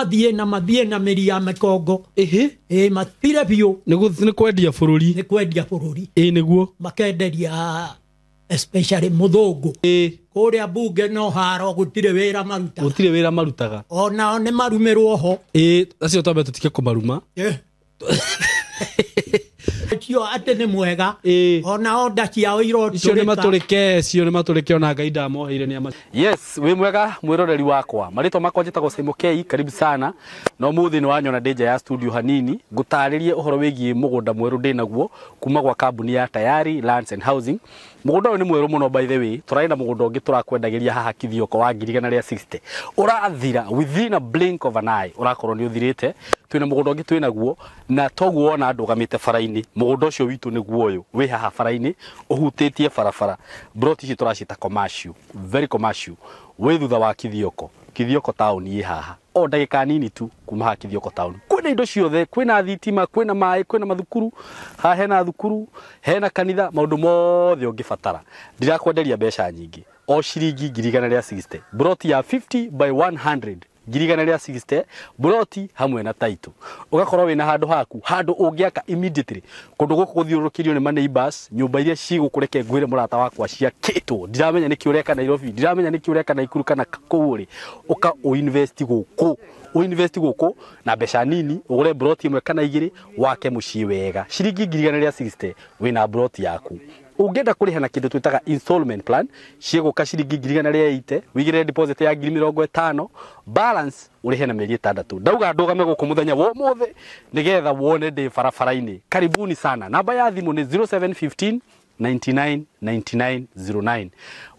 Mathiĩ na mathiĩ na mĩri ya mĩkongo. Ĩhĩ. Ĩ matire biũ. Nĩ kwendia bũrũri. Nĩ kwendia bũrũri. Ĩ nĩguo. Makenderia especially mũthũngũ. Ĩ. Kũrĩa bunge no haro gũtirĩ wĩra marutaga. Gũtirĩ wĩra marutaga. Onao nĩ marumĩrwo ho. Ĩ acio twambe tũtige kũmaruma. Cio atĩ nĩ mwega. Ĩ. Onao nda ciao icio nĩ irotũrĩka. matũrĩke, icio nĩ matũrĩke, ona Ngai ndamoheire nĩ ama. Yes, wĩ mwega mwĩroreri wakwa. Marĩtwa makwa njĩtagwo Simon K, karibu sana. Na ũmũthĩ nĩ wanyona ndĩ nja ya studio hanini, ngũtarĩrie ũhoro wĩgiĩ mũgũnda mwerũ ndĩnaguo kuma gwa kambuni ya Tayari Lands and Housing. Mũgũnda ũyũ nĩ mwerũ mũno by the way, tũrarĩ na mũgũnda ũngĩ tũrakwendagĩria haha Kithioko wa 160,000. Ũrathira within a blink of an eye, ũrakorwo nĩ ũthirĩte. Twĩna mũgũnda ũngĩ twĩnaguo, na toguo wona ndũgamĩte bara-inĩ. Mũgũnda ũcio witũ nĩguo ũyũ wĩ haha bara-inĩ, ũhutĩtie barabara. Plot ici tũraciĩta commercial, very commercial. Wĩ thutha wa Kithioko. Kithioko town ĩ haha. O ndagĩka nini tu kuma haha Kithioko town. Kwĩna indo ciothe, kwĩna thitima, kwĩna maĩ, kwĩna mathukuru. Haha hena thukuru, hena kanitha, maũndũ mothe ũngĩbatara. Ndirakwenderia mbeca nyingĩ. O ciringi 160,000. Plot ya 50 by 100. 160,000, plot hamwe na title. Ũgakorwo wĩna handũ haku, handũ ũngĩaka immediately. Kũndũ gũkũ gũthiũrũrũkĩirio nĩ ma neighbors, nyũmba iria cigũkũreke ngwĩre mũrata wakwa ciakĩtwo. Ndiramenya nĩkĩ ũreka Nairobi, ndiramenya nĩkĩ ũreka Naikuru kana kũu ũrĩ. Ũka ũinvest gũkũ. Ũinvest gũkũ na mbeca nini, ũgũre plot ĩmwe kana igĩrĩ, wake mũciĩ wega. Ciringi 160,000 wĩna plot yaku. Ũngĩenda kũrĩha na kĩndũ twĩtaga installment plan, cigũka ciringi 180,000, wĩigĩrĩre deposit ya 50,000, balance ũrĩhe na mĩeri 6. Ndauga ndũgame gũkũ mũthenya wa ũmũthĩ nĩgetha wone ndĩ barabara-inĩ. Karibuni sana. Namba ya thimũ nĩ 0715 99 99 09.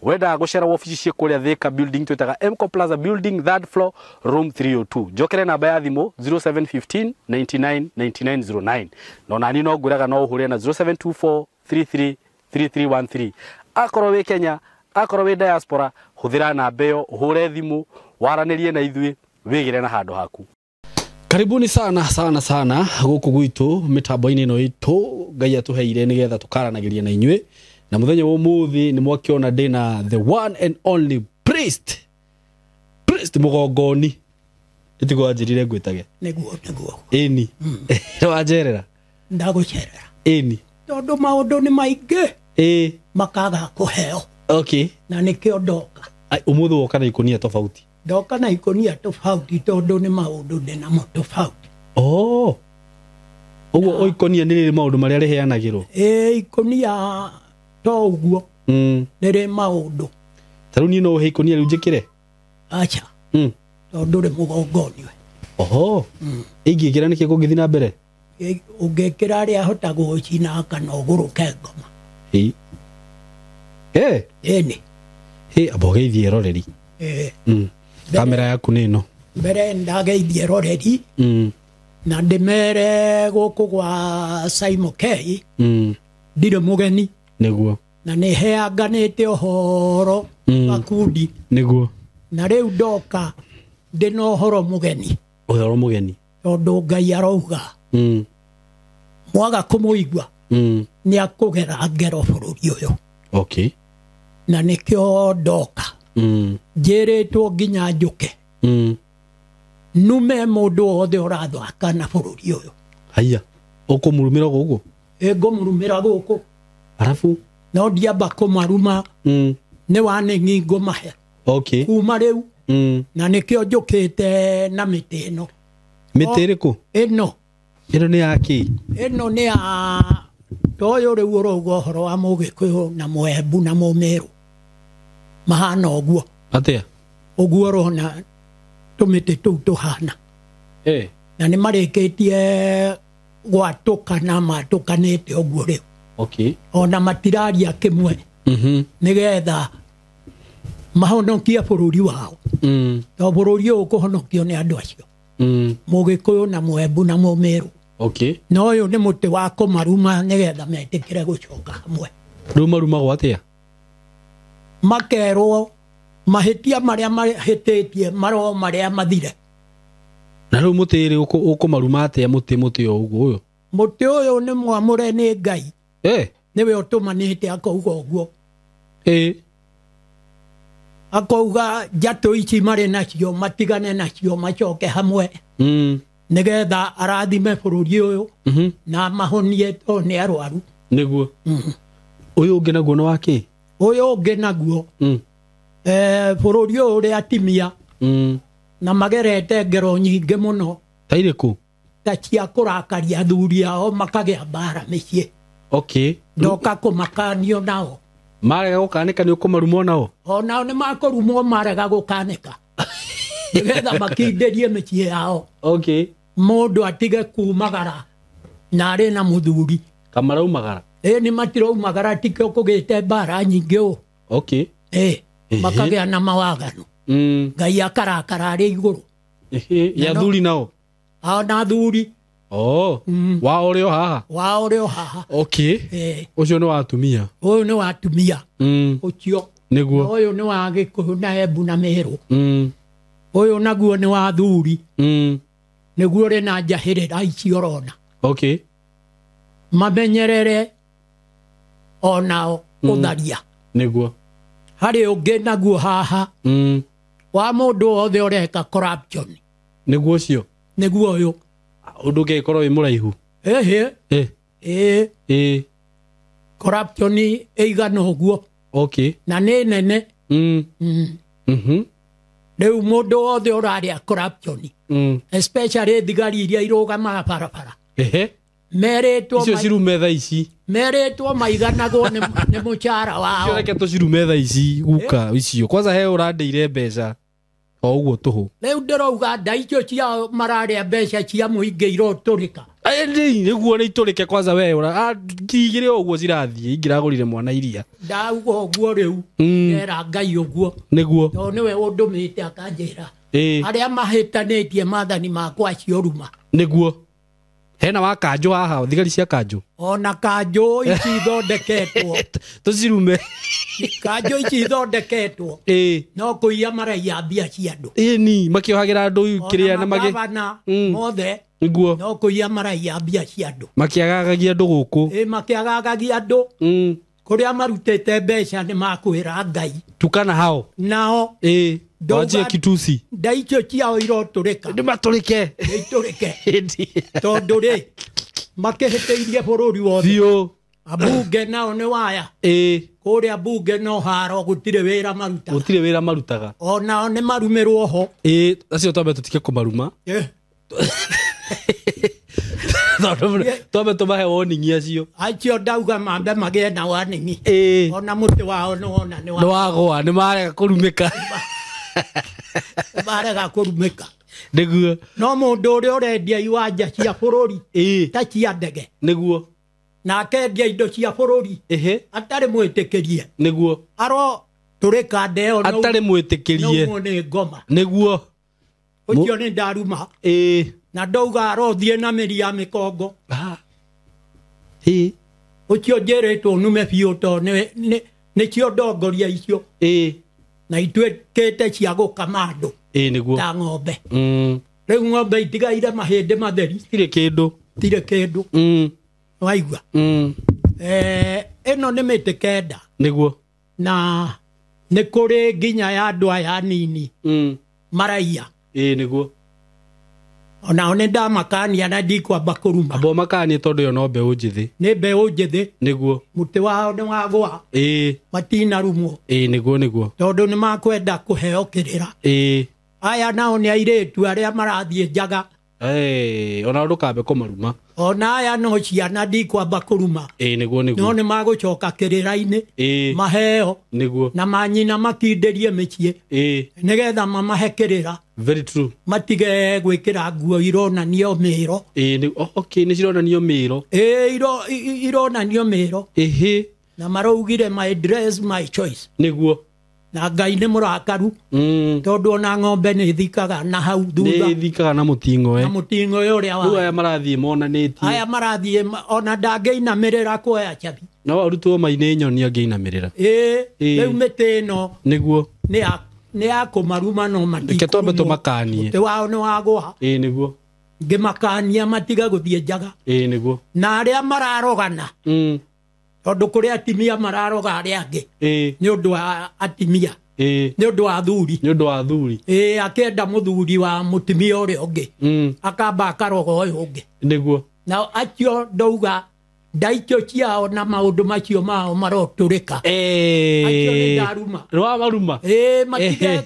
Wenda gũcera wabici ciĩ kũrĩa Thika building twĩtaga Mco Plaza building third floor room 302. Njokere namba ya thimũ 0715 99 99 09. No nani no ngwĩraga no ũhũre na 0724 33 3313. Akorwo wĩ Kenya, akorwo wĩ diaspora, hũthĩra namba ĩyo, ũhũre thimũ, waranĩrie na ithuĩ, wĩgĩre na handũ haku. Karibuni sana sana sana gũkũ gwitũ mĩtambo-inĩ ĩno itũ Ngai atũheire nĩgetha tũkaranagĩria na inyuĩ. Na mũthenya wa ũmũthĩ nĩ mwakĩona ndĩna the one and only priest, Priest Mũgongoni. Ĩtiguo wanjĩrire ngwĩtage? Nĩguo, nĩguo. Ĩni. Nĩ wanjerera? Ndagũcerera. Ĩni. Tondũ maũndũ nĩ maingĩ. Ĩ. Makaga kũheo. Okay. Na nĩkĩo ndoka. Ai, ũmũthĩ woka na ikũnia tofauti. Ndoka na ikũnia tofauti tondũ nĩ maũndũ ndĩnamo tofauti. Oh. Ũguo o ikũnia nĩ rĩrĩ maũndũ marĩa rĩheanagĩrwo? Ĩ, ikũnia to ũguo. Nĩrĩ maũndũ. Ta rĩu niĩ no ũhe ikũnia rĩu njĩkĩre? Acha. Tondũ ndũrĩ mũgongoni we. Oho. Ingĩkĩra nĩkĩ kũngĩthiĩ na mbere? Ĩ, ũngĩkĩra arĩa ahota gũgũcina kana ũgũrũke ngoma. Ĩ. Ĩ. Ĩni. Ĩ, amba ũgeithie eroreri. Ĩ. Kamera yaku nĩ ĩno. Mbere ndageithie eroreri. Na ndĩmere gũkũ gwa Simon K. Ndirĩ mũgeni. Nĩguo. Na nĩ heanganĩte ũhoro gakundi. Nĩguo. Na rĩu ndoka ndĩna ũhoro mũgeni. Ũhoro mũgeni. Tondũ Ngai arauga. Mwaga kũmũigua. Nĩ akũgera ngero bũrũri ũyũ. Okay. Na nĩkĩo ndoka. Njĩrĩtwo nginya njũke. Nume mũndũ wothe ũrathaka na bũrũri ũyũ. Haiya, ũkũmũrumĩra gũkũ? Ĩ, ngũmũrumĩra gũkũ. Arabu? No ndiamba kũmaruma. Nĩ wanĩng'i ngũmahe. Okay. Kuma rĩu. Na nĩkĩo njũkĩte na mĩtĩ ĩno. Mĩtĩ ĩrĩkũ? Ĩno. Ĩno nĩ ya kĩ? Ĩno nĩ ya ta ũyũ rĩu ũrauga ũhoro wa Mũgĩkũyũ na Mũembu na Mũmĩrũ. Mahana ũguo. Atĩa? Ũguo ũrona tũmĩtĩ tũu tũhana. Na nĩ marĩkĩtie gwatũkana matũkanĩte ũguo rĩu. Okay. Ona matiraria kĩmwe. Nĩgetha mahonokie bũrũri wao. To bũrũri ũyũ ũkũhonokio nĩ andũ acio. Mũgĩkũyũ na Mũembu na Mũmĩrũ. Okay. Na ũyũ nĩ mũtĩ wa kũmaruma nĩgetha metĩkĩre gũcoka hamwe. Rĩu marumagwo atĩa? Makerwo mahĩtia marĩa mahĩtĩtie maroo marĩa mathire. Na rĩu mũtĩ rĩ ũkũmaruma atĩa mũtĩ o ũguo ũyũ? Mũtĩ ũyũ nĩ mwamũre nĩ Ngai. Nĩwe ũtũmanĩte akauga ũguo. Akauga njatũ ici marĩ nacio matigane nacio macoke hamwe. Nĩgetha arathime bũrũri ũyũ na mahonie tondũ nĩ arwaru. Nĩguo. Ũyũ ũngĩ naguo nĩ wa kĩ? Ũyũ ũngĩ naguo bũrũri ũyũ ũrĩ atimia na magerete ngero nyingĩ mũno. Ta irĩkũ? Ta cia kũrakaria athuri ao makagĩa mbara mĩciĩ. Okay. Ndoka kũmakanio nao. Marega gũkanĩka nĩ ũkũmarumwo nao? O nao nĩ makũrumwo marega gũkanĩka. Nĩgetha makindĩrie mĩciĩ yao. Okay. Mũndũ atige kumagara na arĩ na mũthuri. Kamaraumagara? Ĩ nĩ matiraumagara tikĩo kũgĩte mbara nyingĩ ũũ. Okay. Ĩ makagĩa na mawaganu. Ngai akarakara arĩ igũrũ. Ya athuri nao? Ao na athuri. Oh. Wao ũrĩ o haha? Wao ũrĩ o haha. Okay. Ũcio nĩ wa atumia? Ũyũ nĩ wa atumia. Ũcio. Nĩguo. Ũyũ nĩ wa Gĩkũyũ na Embu na Meru. Ũyũ naguo nĩ wa athuri. Nĩguo ũrĩ na njahĩrĩra ici ũrona. Okay. Mamenyerere onao gũtharia. Nĩguo. Harĩ ũngĩ naguo haha. Wa mũndũ wothe ũreka corruption. Nĩguo ũcio? Nĩguo ũyũ. Ũndũ ũngĩkorwo wĩ mũraihu? Ĩhĩ. Ĩ. Corruption ĩigana ũguo. Okay. Na nĩ nene. Rĩu mũndũ wothe ũrarĩa corruption. Especially thigari iria irũgamaga barabara. Ehe. Merĩtwo icio cirume thaa ici. Merĩtwo maiganagwo nĩ mũcara wao. Icio reke tũcirume thaa ici guka icio. Kwanza he ũrandeire mbeca o ũguo tũhũ. Rĩu ndĩrauga nda icio ciao mararĩa mbeca cia mũingĩ irotũrĩka. Nĩguo nĩ itũrĩke kwanza we ũra 2,000 ũguo cirathiĩ ingĩragũrire mwana iria. Ndauga ũguo rĩu ndera Ngai ũguo. Nĩguo. Tondũ nĩwe ũndũmĩte akanjĩra. Arĩa mahĩtanĩtie maathani makwa acio ruma. Nĩguo. Hena wa kanjũ haha, thigari cia kanjũ. Ona kanjũ ici ithondeketwo. Tũcirume. Kanjũ ici ithondeketwo. No kũiya maraiya mbia cia andũ. Ĩni, makĩohagĩra andũ kĩrĩa na magavana mothe. Nĩguo. No kũiya maraiya mbia cia andũ. Makĩagagagia andũ gũkũ. Ĩ makĩagagagia andũ. Kũrĩa marutĩte mbeca nĩ makwĩra Ngai. Tukana hao. Nao. Ĩ. Wanjie kitusi. Nda icio ciao irotũrĩka. Nĩ matũrĩke. Itũrĩke. Tondũ rĩ makĩhĩtĩirie bũrũri wothe. Biũ. Ambunge nao nĩ waya. Ĩ. Kũrĩa mbunge no haro gũtirĩ wĩra marutaga. Gũtirĩ wĩra marutaga. Onao nĩ marumĩrwo ho. Ĩ, acio twambe tũtige kũmaruma. Twambe tũmahe warning acio. Acio ndauga mambe magĩe na warning. Ĩ. Ona mũtĩ wao nĩ wona nĩ wagwa nĩ marega kũrumĩka. Marega kũrumĩka. Nĩguo. No mũndũ ũrĩa ũrendia iwanja cia bũrũri ta cia ndege. Nĩguo. Na akendia indo cia bũrũri. Atarĩ mwĩtĩkĩrie. Nĩguo. Aro tũrĩka ndeo atarĩ mwĩtĩkĩrie. No nĩ ngoma. Nĩguo. Ũcio nĩ ndaruma. Na ndauga arothiĩ na mĩri ya mĩkongo. Ũcio njĩrĩtwo nume biũ tondũ nĩcio ndongoria icio. Na ituĩkĩte cia gũkama andũ. Nĩguo. Ta ng'ombe. Rĩu ng'ombe itigaire mahĩndĩ matheri. Tirĩ kĩndũ. Tirĩ kĩndũ. Waigua. Ĩno nĩ mĩtĩ 9. Nĩguo. Na nĩ kũrĩ nginya ya andũ aya anini. Maraiya. Nĩguo. Onao nĩ ndamakania na ndikwamba kũruma. Amba ũmakanie tondũ ĩyo no mbeũ njĩthĩ. Nĩ mbeũ njĩthĩ. Nĩguo. Mũtĩ wao nĩ wagũa. Matinarumwo. Nĩguo nĩguo. Tondũ nĩ makwenda kũheo kĩrĩra. Aya nao nĩ airĩtu arĩa marathiĩ njaga. Ona ndũkambe kũmaruma. Ona aya no ciana ndikwamba kũruma. Nĩguo nĩguo. No nĩ magũcoka kĩrĩra-inĩ. Maheo. Nĩguo. Na manyina makindĩrie mĩciĩ. Nĩgetha mamahe kĩrĩra. Very true. Matige gwĩkĩra nguo ironanio mĩro. Okay, nĩ cironanio mĩro. Ironanio mĩro. Na maraugire my dress my choice. Nĩguo. Na Ngai nĩ mũrakaru. Tondũ ona ng'ombe nĩ ĩthikaga na hau thutha. Nĩ ĩthikaga na mũting'oe. Na mũting'oe ũrĩa wa. Rĩu aya marathiĩ monanĩtie. Aya marathiĩ ona ndangĩinamĩrĩra kuoya cabi. No arutwo maine nyoni angĩinamĩrĩra. Rĩu mĩtĩ ĩno. Nĩguo. Nĩ ya kũmaruma no matikũrumwo. Reke twambe tũmakanie. Mũtĩ wao nĩ wagũa. Nĩguo. Ngĩmakania matige gũthiĩ njaga. Nĩguo. Na arĩa mararogana. Tondũ kũrĩ atimia mararoga arĩa angĩ. Nĩ ũndũ wa atimia. Nĩ ũndũ wa athuri. Nĩ ũndũ wa athuri. Akĩenda mũthuri wa mũtumia ũrĩa ũngĩ. Akamba akaroga ũyũ ũngĩ. Nĩguo. Nao acio ndauga ndaicio ciao na maũndũ macio mao marotũrĩka. Acio nĩ ndaruma. Nĩ wa maruma. Matige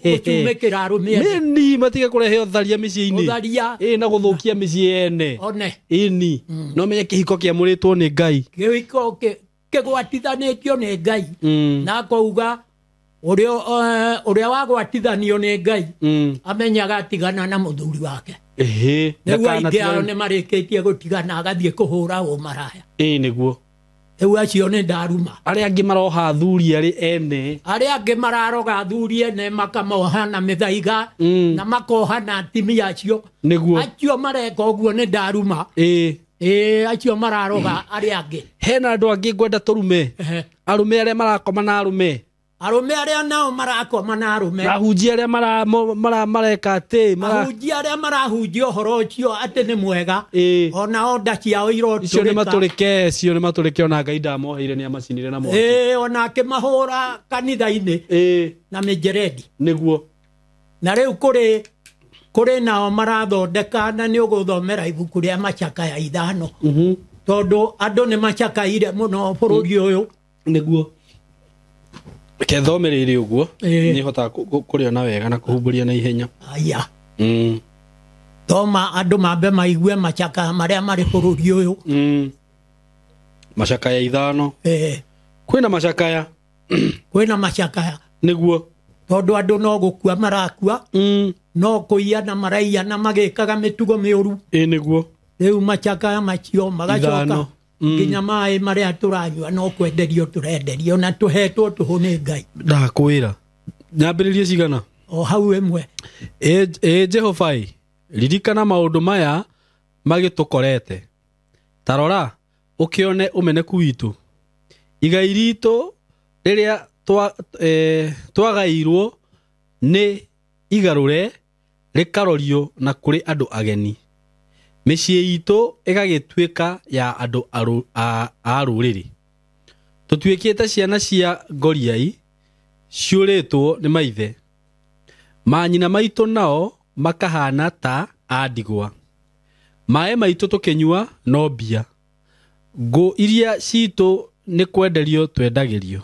gũcumĩkĩra arũme ene. Nĩni matige kũrehe ũtharia mĩciĩ-inĩ. Ũtharia. Na gũthũkia mĩciĩ ene. One. Ĩni. No menye kĩhiko kĩamũrĩtwo nĩ Ngai. Kĩhiko kĩgwatithanĩtio nĩ Ngai. Na akauga ũrĩa wagwatithanio nĩ Ngai amenyaga atigana na mũthuri wake. Rĩu aingĩ ao nĩ marĩkĩtie gũtigana agathiĩ kũhũra ũmaraya. Nĩguo. Rĩu acio nĩ ndaruma. Arĩa angĩ maroha athuri arĩ ene. Arĩa angĩ mararoga athuri ene makamoha na mĩthaiga na makoha na atumia acio. Nĩguo. Acio mareka ũguo nĩ ndaruma. Acio mararoga arĩa angĩ. Hena andũ angĩ ngwenda tũrume. Arũme arĩa marakoma na arũme. Arũme arĩa nao marakoma na arũme. Ahunjia arĩa mareka atĩ. Ahunjia arĩa marahunjia ũhoro ũcio atĩ nĩ mwega. Onao nda ciao irotũrĩka. Icio nĩ matũrĩke, icio nĩ matũrĩke ona Ngai ndamoheire nĩ amacinire na mwaki. Ona akĩmahũra kanitha-inĩ. Na mĩnjeredi. Nĩguo. Na rĩu kũrĩ nao marathondeka na nĩ ũgũthomera ibuku rĩa Macakaya 5. Tondũ andũ nĩ macakaire mũno bũrũri ũyũ. Nĩguo. Reke thome rĩrĩ ũguo nĩ hotaga kũrĩona wega na kũhumbũria na ihenya. Aya. Thoma andũ mambe maigue macakaya marĩa marĩ bũrũri ũyũ. Macakaya 5. Kwĩna macakaya. Kwĩna macakaya. Nĩguo. Tondũ andũ no gũkua marakua. No kũiyana maraiyana magĩkaga mĩtugo mĩũru. Nĩguo. Rĩu macakaya macio magacoka nginya maĩ marĩa tũranyua no kwenderio tũrenderio na tũhetwo tũhũ nĩ Ngai. Ndakwĩra. Nyambĩrĩrie cigana? O hau ĩmwe. Jehova ĩ, ririkana maũndũ maya magĩtũkorete. Ta rora ũkĩone ũmeneku witũ. Igai ritũ rĩrĩa twagairwo nĩ igarũre rĩkarorio na kũrĩ andũ ageni. Mĩciĩ itũ ĩgagĩtuĩka ya andũ a rũrĩrĩ. Tũtuĩkĩte ciana cia ngoriai ciũrĩtwo nĩ maithe. Manyina maitũ nao makahana ta a ndigwa. Maĩ maitũ tũkĩnyua no mbia. Ngũ iria citũ nĩ kwenderio twendagĩrio.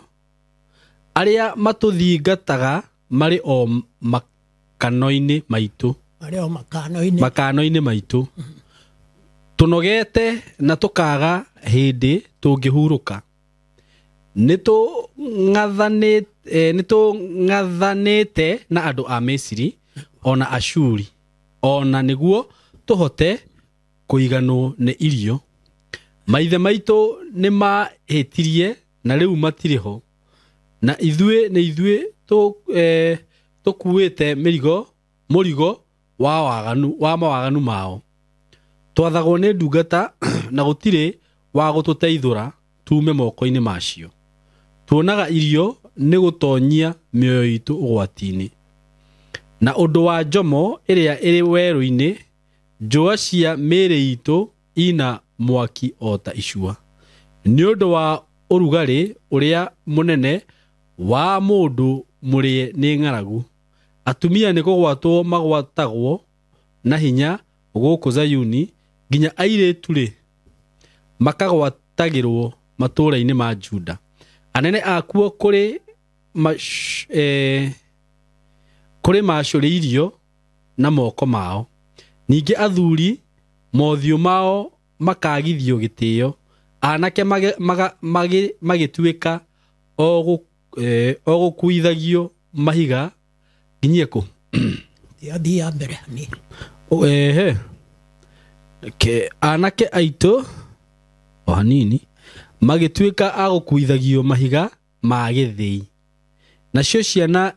Arĩa matũthingataga marĩ o makano-inĩ maitũ. Marĩ o makano-inĩ. Makano-inĩ maitũ. Tũnogete na tũkaga hĩndĩ tũngĩhurũka. Nĩtũng'athanĩte na andũ a Misiri ona Ashuri ona nĩguo tũhote kũiganwo nĩ irio. Maithe maitũ nĩmahĩtirie na rĩu matirĩ ho. Na ithuĩ nĩ ithuĩ tũkuĩte mũrigo wa mawaganu mao. Twathagwo nĩ ndungata na gũtirĩ wa gũtũteithũra tuume moko-inĩ macio. Tuonaga irio nĩ gũtonyia mĩoyo itũ ũgwati-inĩ. Na ũndũ wa njomo ĩrĩa ĩrĩ werũ-inĩ, njũa cia mĩĩrĩ itũ ina mwaki o ta icua. Nĩ ũndũ wa ũrugarĩ ũrĩa mũnene wa mũndũ mũrĩe nĩ ng'aragu. Atumia nĩ kũgwatwo magwatagwo na hinya gũkũ Zayuni nginya airĩtu rĩ makagwatagĩrwo matũũra-inĩ ma Juda. Anene akuo kũrĩ macũrĩirio na moko mao. Ningĩ athuri mothiũ mao makagithio gĩtĩo. Anake magĩtuĩka o gũkuithagio mahiga nginyie kũ? Thiĩ mbere hanini. Anake aitũ o hanini magĩtuĩka a gũkuithagio mahiga ma gĩthĩi. Nacio ciana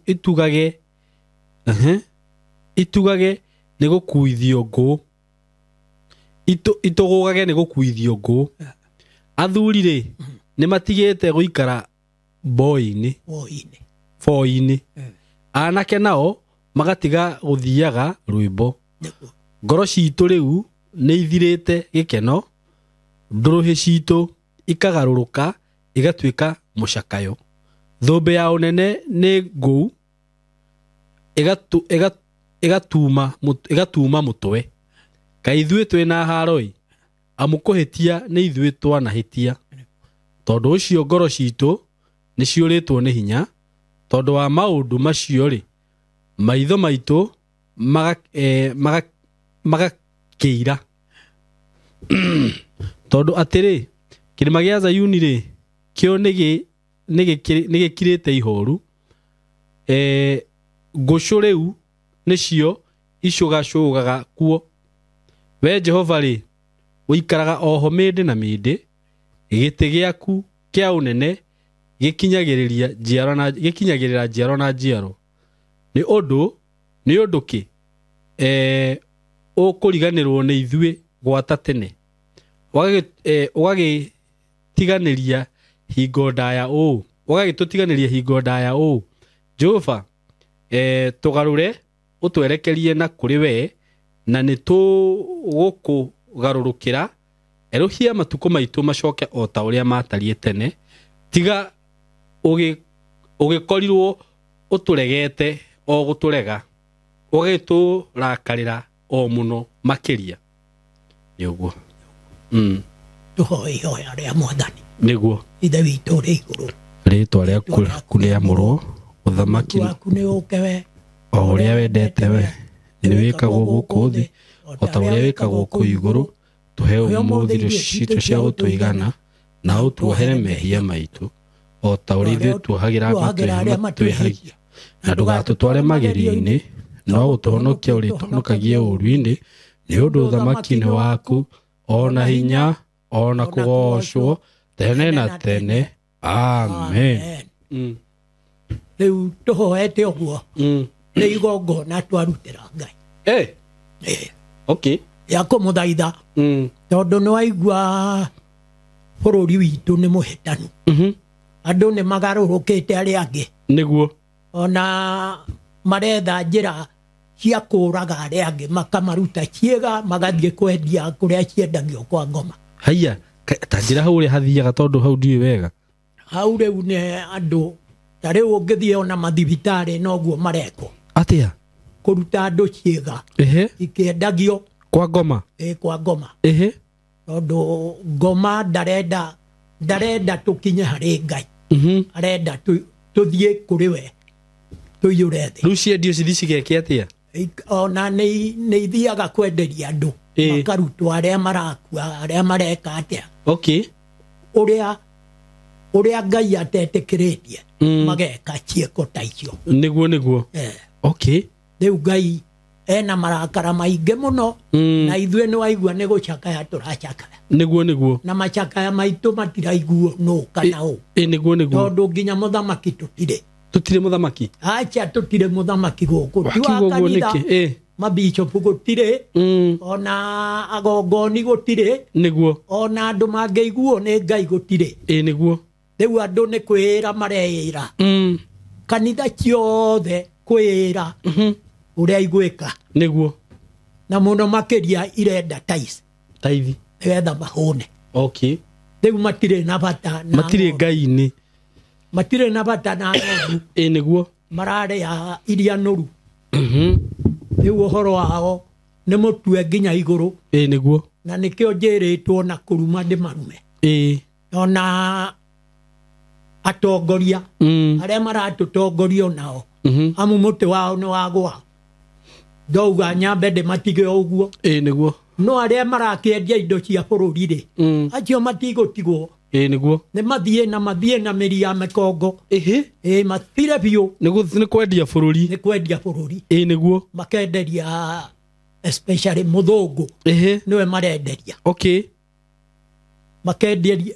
itugage nĩ gũkuithio ngũ. Itũgũgage nĩ gũkuithio ngũ. Athuri rĩ nĩ matigĩte gũikara boi-inĩ. Anake nao magatiga gũthiaga rwĩmbo. Ngoro citũ rĩu nĩ ithirĩte gĩkeno. Ndũrũhĩ citũ ikagarũrũka igatuĩka mũcakayo. Thũmbĩ ya ũnene nĩ ngũu ĩgatuma mũtwe. Kaĩ ithuĩ twĩna haroi, amu kũhĩtia nĩ ithuĩ twanahĩtia. Tondũ ũcio ngoro citũ nĩ ciũrĩtwo nĩ hinya, tondũ wa maũndũ macio-rĩ, maitho maitũ magakĩira. Tondũ atĩrĩ, kĩrĩma gĩa Zayuni-rĩ, kĩo nĩ gĩkirĩte ihoru, ngũcũ rĩu nĩcio icũgacũgaga kuo. We Jehova-rĩ, ũikaraga oho mĩndĩ na mĩndĩ, gĩtĩ gĩaku kĩa ũnene gĩkinyagĩrĩra njiaro na njiaro. Nĩ ũndũ kĩ ũkũriganĩrwo nĩ ithuĩ gwata tene, ũgagĩtiganĩria hingo ndaya ũũ, ũgagĩtũtiganĩria hingo ndaya ũũ. Jehova, tũgarũre ũtwerekerie na kũrĩ we, na nĩ tũgũkũgarũrũkĩra. Erũhia matukũ maitũ macoke o ta ũrĩa matariĩ tene, tiga ũgĩkorirwo ũtũregete o gũtũrega, ũgagĩtũrakarĩra o mũno makĩria. Nĩ ũguo. Tũhoe ihoya rĩa Mwathani. Nĩguo. Ithe witũ ũrĩ igũrũ, rĩĩtwa rĩaku rĩamũrwo, ũthamaki waku nĩ ũũke we, o ũrĩa wendete we nĩ wĩkagwo gũkũ thĩ o ta ũrĩa wĩkagwo kũu igũrũ. Tũhe ũmũthĩ irio citũ cia gũtũigana, na ũtuohere mehia maitũ o ta ũrĩa ithuĩ tuohagĩra arĩa matwĩhagia, na ndũgatũtware magerio-inĩ, no ũtũhonokie ũrĩtũhonokagie ũũru-inĩ, nĩ ũndũ ũthamaki nĩ waku, o na hinya, o na kũgoocwo tene na tene. Amen. Rĩu tũhoete ũguo nĩ igongona twarutĩra Ngai. Okay. Ya kũmũthaitha, tondũ nĩ waigua bũrũri witũ nĩ mũhĩtanu. Andũ nĩ magarũrũkĩte arĩa angĩ. Nĩguo. Ona maretha njĩra cia kũũraga arĩa angĩ, makamaruta ciĩga magathiĩ kwendia kũrĩa ciendagio kwa ngoma. Haiya, ta njĩra hau ũrĩa hathiaga, tondũ hau ndiũĩ wega. Hau rĩu nĩ andũ ta rĩu ũngĩthiĩ ona mathibitarĩ noguo marekwo. Atĩa? Kũruta andũ ciĩga ikĩendagio kwa ngoma. Kwa ngoma. Tondũ ngoma ndarenda tũkinye harĩ Ngai. Arenda tũthiĩ kũrĩ we, tũiyũre thĩ. Rĩu ciendio cithi cigeke atĩa? Ona nĩ ithiaga kwenderia andũ, makarutwo arĩa marakua, arĩa mareka atĩa. Okay. Ũrĩa Ngai atetĩkĩrĩtie, mageka ciĩko ta icio. Nĩguo, nĩguo. Okay. Rĩu Ngai ena marakara maingĩ mũno, na ithuĩ nĩ waigua nĩ gũcakaya tũracakaya. Nĩguo, nĩguo. Na macakaya maitũ matiraiguo nũ kana ũ. Nĩguo, nĩguo. Tondũ nginya mũthamaki tũtirĩ. Tũtirĩ mũthamaki? Acha, tũtirĩ mũthamaki gũkũ. Ti wa kanitha, mabicobu gũtirĩ, ona agongoni gũtirĩ. Nĩguo. Ona andũ mangĩiguo nĩ Ngai gũtirĩ. Nĩguo. Rĩu andũ nĩ kwĩĩra mareĩra. Kanitha ciothe kwĩĩra ũrĩa igwĩka. Nĩguo. Na mũno makĩria irenda taithi. Taithi. Nĩgetha mahũne. Okay. Rĩu matirĩ na bata na matirĩ Ngai-inĩ. Matirĩ na bata na ng'ondu. Nĩguo. Mararĩa iria nũru. Rĩu ũhoro wao nĩ mũtue nginya igũrũ. Nĩguo. Na nĩkĩo njĩrĩtwo na kũruma ndĩmarume. Ona atongoria arĩa maratũtongoria nao, amu mũtĩ wao nĩ wagũa. Ndauga nyambe ndĩmatige ũguo. Nĩguo. No arĩa marakĩendia indo cia bũrũri rĩ, acio matigũtigwo. Nĩguo. Nĩ mathiĩ na mathiĩ na mĩri ya mĩkongo. Mathire biũ. Nĩ kwendia bũrũri. Nĩ kwendia bũrũri. Nĩguo. Makenderia especially mũthũngũ. Nĩwe marenderia. Okay.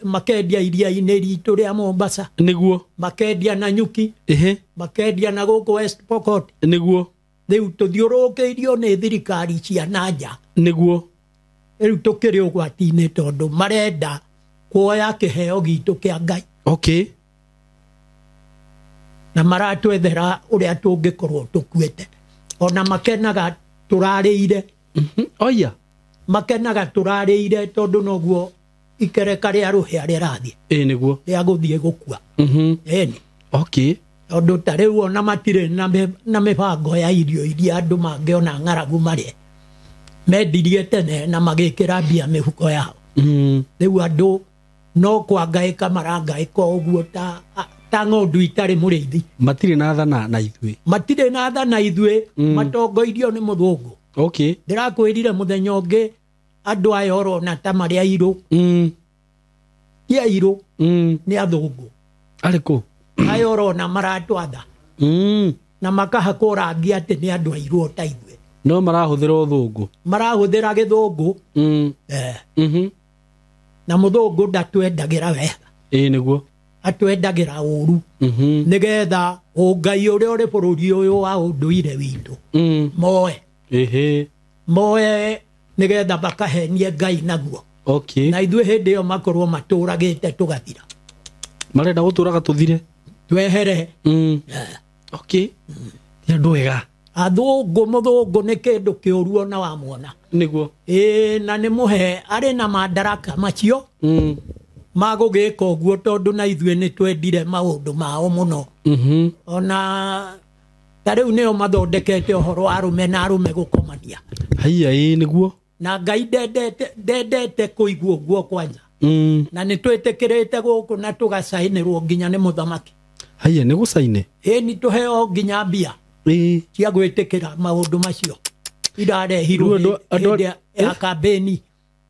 Makendia iria-inĩ ritũ rĩa Mombasa. Nĩguo. Makendia na Nyuki. Makendia na gũkũ West Pokot. Nĩguo. Rĩu tũthiũrũrũkĩirio nĩ thirikari cia na nja. Nĩguo. Rĩu tũkĩrĩ ũgwati-inĩ tondũ marenda kuoya kĩheo gitũ kĩa Ngai. Okay. Na maratwethera ũrĩa tũngĩkorwo tũkuĩte. Ona makenaga tũrarĩire. Oya. Makenaga tũrarĩire tondũ noguo ikereka rĩa rũhĩa rĩrathiĩ. Nĩguo. Rĩa gũthiĩ gũkua. Okay. Tondũ ta rĩu ona matirĩ na mĩbango ya irio iria andũ mangĩona ng'aragu marĩe. Mendirie tene na magĩkĩra mbia mĩhuko yao. Rĩu andũ no kwangaĩka marangaĩka ũguo ta ng'ondu itarĩ mũrĩithi. Matirĩ na tha na ithuĩ. Matirĩ na tha na ithuĩ, matongoirio nĩ mũthũngũ. Okay. Ndĩrakwĩrire mũthenya ũngĩ andũ aya ũrona ta marĩ airũ. Ti airũ, nĩ athũngũ. Arĩkũ? Aya ũrona maratwatha. Na makahakwo rangi atĩ nĩ andũ airũ o ta ithuĩ. No marahũthĩra ũthũngũ. Marahũthĩra gĩthũngũ. Na mũthũngũ ndatwendagĩra wega. Ĩĩ nĩguo. Atwendagĩra ũru. Nĩgetha ũngai ũrĩa ũrĩ bũrũri ũyũ wa ũndũire witũ. Moe. Ĩhĩ. Moe nĩgetha makahenie Ngai naguo. Okay. Na ithuĩ hĩndĩ ĩyo makorwo matũragĩte tũgathira. Marenda gũtũraga tũthire. Twehere. Okay. Ti andũ ega. Athũngũ mũthũngũ nĩ kĩndũ kĩũru ona wamwona. Nĩguo. Ĩĩ na nĩ mũhe arĩ na mandaraka macio. Magũgĩka ũguo tondũ na ithuĩ nĩ twendire maũndũ mao mũno. Ona ta rĩu nĩo mathondekete ũhoro wa arũme na arũme gũkomania. Haiya ĩĩ nĩguo. Na Ngai ndendete kũigua ũguo kwanja. Na nĩ twĩtĩkĩrĩte gũkũ na tũgacainĩrwo nginya nĩ mũthamaki. Haiya nĩ gũcaine? Ĩĩ nĩ tũheo nginya mbia. Cia gwĩtĩkĩra maũndũ macio. Irarehirwo hĩndĩ ya kambĩni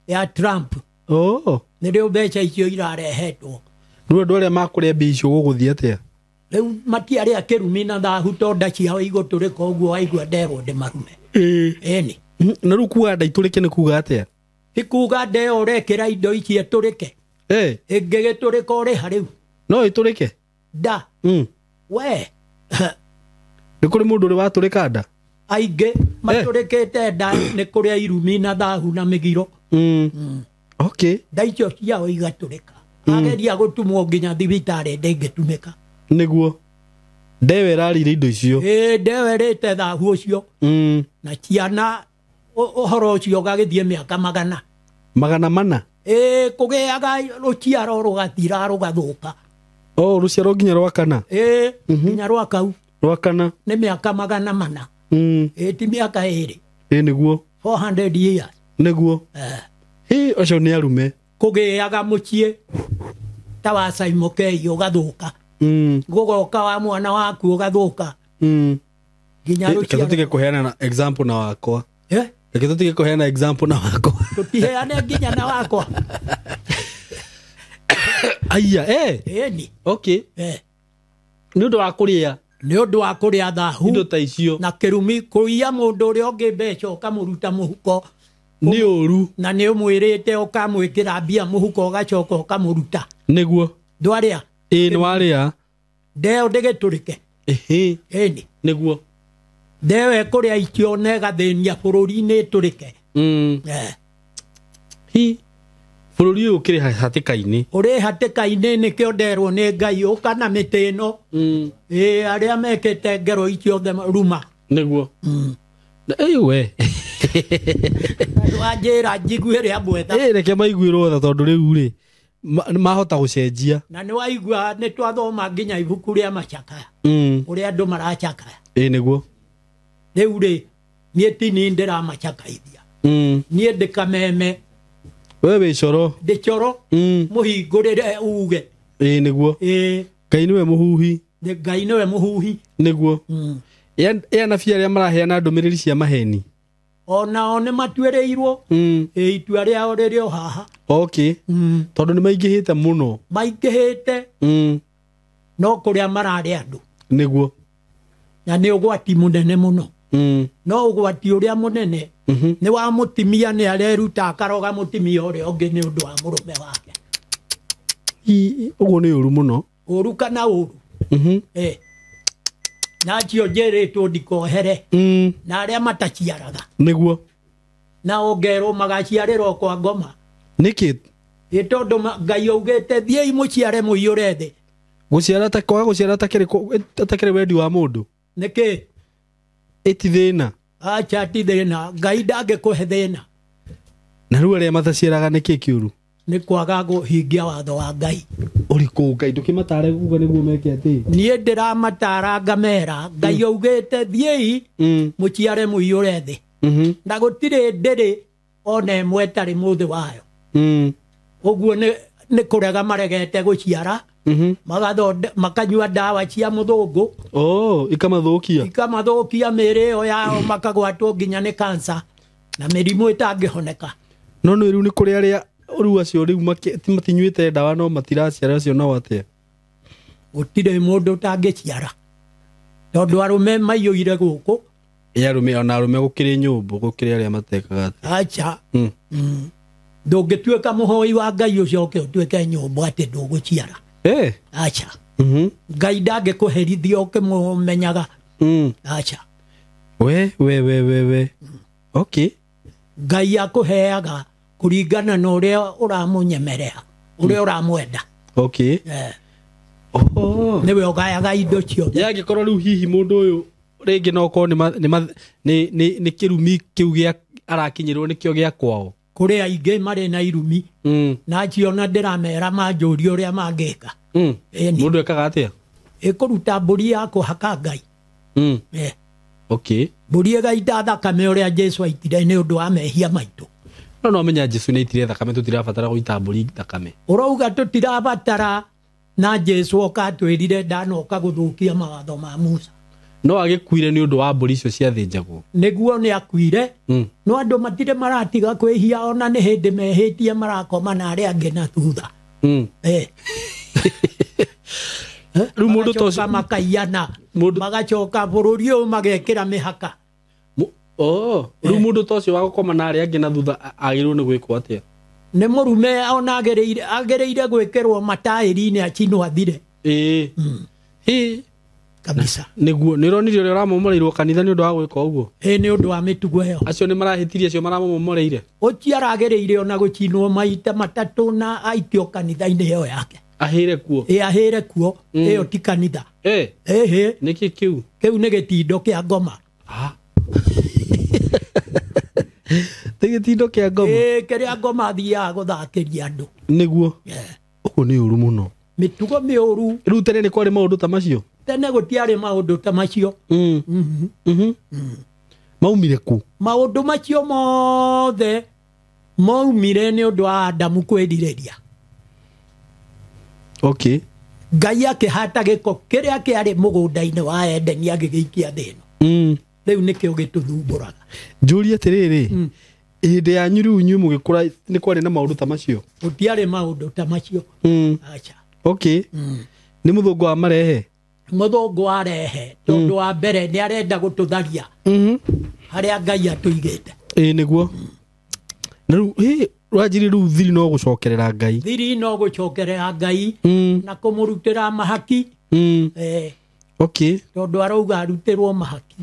ya Trump. Oh. Nĩrĩo mbeca icio irarehetwo. Rĩu andũ arĩa makũrĩa mbia icio gũgũthiĩ atĩa? Rĩu matiarĩa kĩrumi na thahu tondũ nda ciao igũtũrĩka ũguo waigua nderwo ndĩmarume. Ĩni. Na rĩu kuga nda itũrĩke nĩ kuga atĩa? Ti kuga nda ĩyo ũrekĩra indo ici ĩtũrĩke. Ĩngĩgĩtũrĩka ũrĩha rĩu. No ĩtũrĩke? Nda. We. Nĩ kũrĩ mũndũ ũrĩ watũrĩka nda? Aingĩ matũrĩkĩte nda nĩ kũrĩa irumi na thahu na mĩgiro. Okay. Nda icio ciao igatũrĩka. Ageria gũtumwo nginya thibitarĩ ndĩngĩtumĩka. Nĩguo. Nda ĩyo ĩrarĩire indo icio. Ĩĩ nda ĩyo ĩrĩte thahu ũcio. Na ciana ũhoro ũcio ũgagĩthiĩ mĩaka magana. Magana mana? Ĩĩ kũgĩaga rũciaro rũgathira rũgathũka. Oh, rũciaro nginya rwa kana? Ĩĩ nginya rwa kau. Rwa kana? Nĩ mĩaka 400. Ĩĩ ti mĩaka 2. Ĩĩ nĩguo. 400 years. Nĩguo. Ĩĩ ũcio nĩ arume. Kũgĩaga mũciĩ ta wa Saimokei ũgathũka. Gũgoka wa mwana waku ũgathũka. Nginya rũciaro. Reke tũtige kũheana na example na wakwa. Reke tũtige kũheana example na wakwa. Tũtiheane nginya na wakwa. Aya, Ĩni. Okay. Nĩ ũndũ wa kũrĩa. Nĩ ũndũ wa kũrĩa thahu. Indo ta icio. Na kĩrumi kũiya mũndũ ũrĩa ũngĩ mbeca ũkamũruta mũhuko. Nĩ ũru. Na nĩ ũmwĩrĩte ũkamwĩkĩra mbia mũhuko ũgacoka ũkamũruta. Nĩguo. Ndwarĩa. Ĩĩ nĩ warĩa. Ndeo ndĩgĩtũrĩke. Ĩhĩ. Ĩni. Nĩguo. Ndeo ĩkũrĩa icio na ĩgathĩnia bũrũri-inĩ ĩtũrĩke. Hi. Bũrũri ũyũ ũkĩrĩ hatĩka-inĩ. Ũrĩ hatĩka-inĩ nĩkĩo nderwo nĩ Ngai ũka na mĩtĩ ĩno. Ĩĩ arĩa mekĩte ngero icio othe ruma. Nĩguo. Ĩĩ we. Wanjĩra njiguĩre amwe tha. Ĩĩ reke maiguĩrwo tha tondũ rĩu rĩ mahota gũcenjia. Na nĩ waigua nĩ twathoma nginya ibuku rĩa macakaya. Ũrĩa andũ maracakaya. Ĩĩ nĩguo. Rĩu rĩ niĩ ti niĩ ndĩramacakaithia. Niĩ ndĩkameme. We wĩ coro. Ndĩ coro. Mũhingũrĩre uge. Ĩĩ nĩguo. Ĩĩ. Ngai nĩwe mũhuhi. Ngai nĩwe mũhuhi. Nĩguo. Ĩ anabii arĩa maraheana ndũmĩrĩri cia maheni. Onao nĩ matuĩrĩirwo. Ĩ itua rĩao rĩrĩ o haha. Okay. Tondũ nĩ maingĩhĩte mũno. Maingĩhĩte. No kũrĩa mararĩ andũ. Nĩguo. Na nĩ ũgwati mũnene mũno. No ũgwati ũrĩa mũnene nĩ wa mũtimia nĩ areruta akaroga mũtimia ũrĩa ũngĩ nĩ ũndũ wa mũrũme wake. Ũguo nĩ ũru mũno. Ũru kana ũru. Na acio njĩrĩtwo ndikohere. Na arĩa mataciaraga. Nĩguo. Na ongerwo magaciarĩrwo kwa ngoma. Nĩkĩ? Ĩ tondũ Ngai augĩte thiĩi mũciare mũiyũre thĩ. Gũciara ta kwaga gũciara atakĩrĩ wendi wa mũndũ. Nĩkĩ? Ĩti thĩna. Acha ti thĩna. Ngai ndangĩkũhe thĩna. Na rĩu arĩa mataciaraga nĩkĩ kĩũru? Nĩ kwaga kũhingia watho wa Ngai. Ũrĩkũ Ngai ndũkĩmatare kuga nĩguo meke atĩ? Niĩ ndĩramatara ngamera Ngai augĩte thiĩi mũciare mũiyũre thĩ. Na gũtirĩ ndĩrĩ ona ĩmwe ĩtarĩ mũthĩ wayo. Ũguo nĩ kũrega maregete gũciara. Makanyua ndawa cia mũthũngũ. Oh, ikamathũkia. Ikamathũkia mĩĩrĩ ĩyo yao makagwatwo nginya nĩ kansa na mĩrimũ ĩtangĩhoneka. No nĩ rĩu nĩ kũrĩ arĩa rĩu acio rĩu matinyuĩte ndawa no matiraciara acio nao atĩa? Gũtirĩ mũndũ ũtangĩciara. Tondũ arũme maiyũire gũkũ. Ĩ arũme ona arũme gũkĩrĩ nyũmbũ gũkĩrĩ arĩa matekaga atĩa? Acha. Ndũngĩtuĩka mũhoi wa Ngai ũcoke ũtuĩke nyũmbũ atĩ ndũgũciara. Acha. Ngai ndangĩkũherithia ũkĩmũmenyaga. Acha. We. Okay. Ngai akũheaga kũringana na ũrĩa ũramũnyemerera, ũrĩa ũramwenda. Okay. Oh. Nĩwe ũgayaga indo ciothe. Yangĩkorwo rĩu hihi mũndũ ũyũ rĩngĩ no korwo nĩ kĩrumi kĩu gĩa arakinyĩrwo nĩkĩo gĩa kwao. Kũrĩ aingĩ marĩ na irumi. Na acio ona ndĩramera manjũrie ũrĩa mangĩka. Mũndũ ekaga atĩa? Ĩkũruta mbũri ya kũhaka Ngai. Okay. Mbũri ĩgaita thakame ũrĩa Jesu aitire nĩ ũndũ wa mehia maitũ. No menya Jesu nĩ aitire thakame tũtirabatara gũita mbũri thakame. Ũrauga tũtirabatara na Jesu oka atwĩrire ndanoka gũthũkia mawatho ma Musa. No agĩkuire nĩ ũndũ wa mbũri icio ciathĩnjagwo. Nĩguo nĩ akuire. No andũ matirĩ maratiga kwĩhia ona nĩ hĩndĩ mehĩtie marakoma na arĩa angĩ na thutha. Rĩu mũndũ ta ũcio makaiyana, magacoka bũrũri ũyũ magekĩra mĩhaka. Rĩu mũndũ ta ũcio wa gũkoma na arĩa angĩ na thutha agĩrĩirwo nĩ gwĩkwo atĩa? Nĩ mũrume ona agĩrĩire gwĩkĩrwo mataĩri-inĩ acinwo athire. Kabisa. Nĩguo nĩ ũronire ũrĩa ũramomoreirwo kanitha nĩ ũndũ wa gwĩka ũguo? Nĩ ũndũ wa mĩtugo ĩyo. Acio nĩ marahĩtirie acio maramomoreire. Ũcio aragĩrĩire ona gũcinwo maita matatũ na aikio kanitha-inĩ ĩyo yake. Ahĩre kuo. Ahĩre kuo. Ĩyo ti kanitha. Nĩkĩ kĩu? Kĩu nĩ gĩtindo kĩa ngoma. Nĩ gĩtindo kĩa ngoma? Kĩrĩa ngoma athiaga gũthakĩria andũ. Nĩguo. Ũguo nĩ ũru mũno. Mĩtugo mĩũru. Rĩu tene nĩ kwarĩ maũndũ ta macio? Tene gũtiarĩ maũndũ ta macio. Maumire kũ? Maũndũ macio mothe maumire nĩ ũndũ wa Adamu kwĩrirĩria. Okay. Ngai akĩhata gĩko kĩrĩa kĩarĩ mũgũnda-inĩ wa Edeni agĩgĩikia thĩ ĩno. Rĩu nĩkĩo gĩtũthumbũraga. Njũrie atĩrĩrĩ, hĩndĩ yanyu rĩu inyuĩ mũgĩkũra nĩ kwarĩ na maũndũ ta macio? Gũtiarĩ maũndũ ta macio. Acha. Okay. Nĩ mũthũngũ wa marehe? Mũthũngũ arehe tondũ wa mbere nĩ arenda gũtũtharia harĩa Ngai atũigĩte. Nĩguo. Na rĩu wanjiri rĩu thiri no gũcokerera Ngai. Thiri no gũcokerera Ngai na kũmũrutĩra mahaki. Okay. Tondũ arauga arutĩrwo mahaki.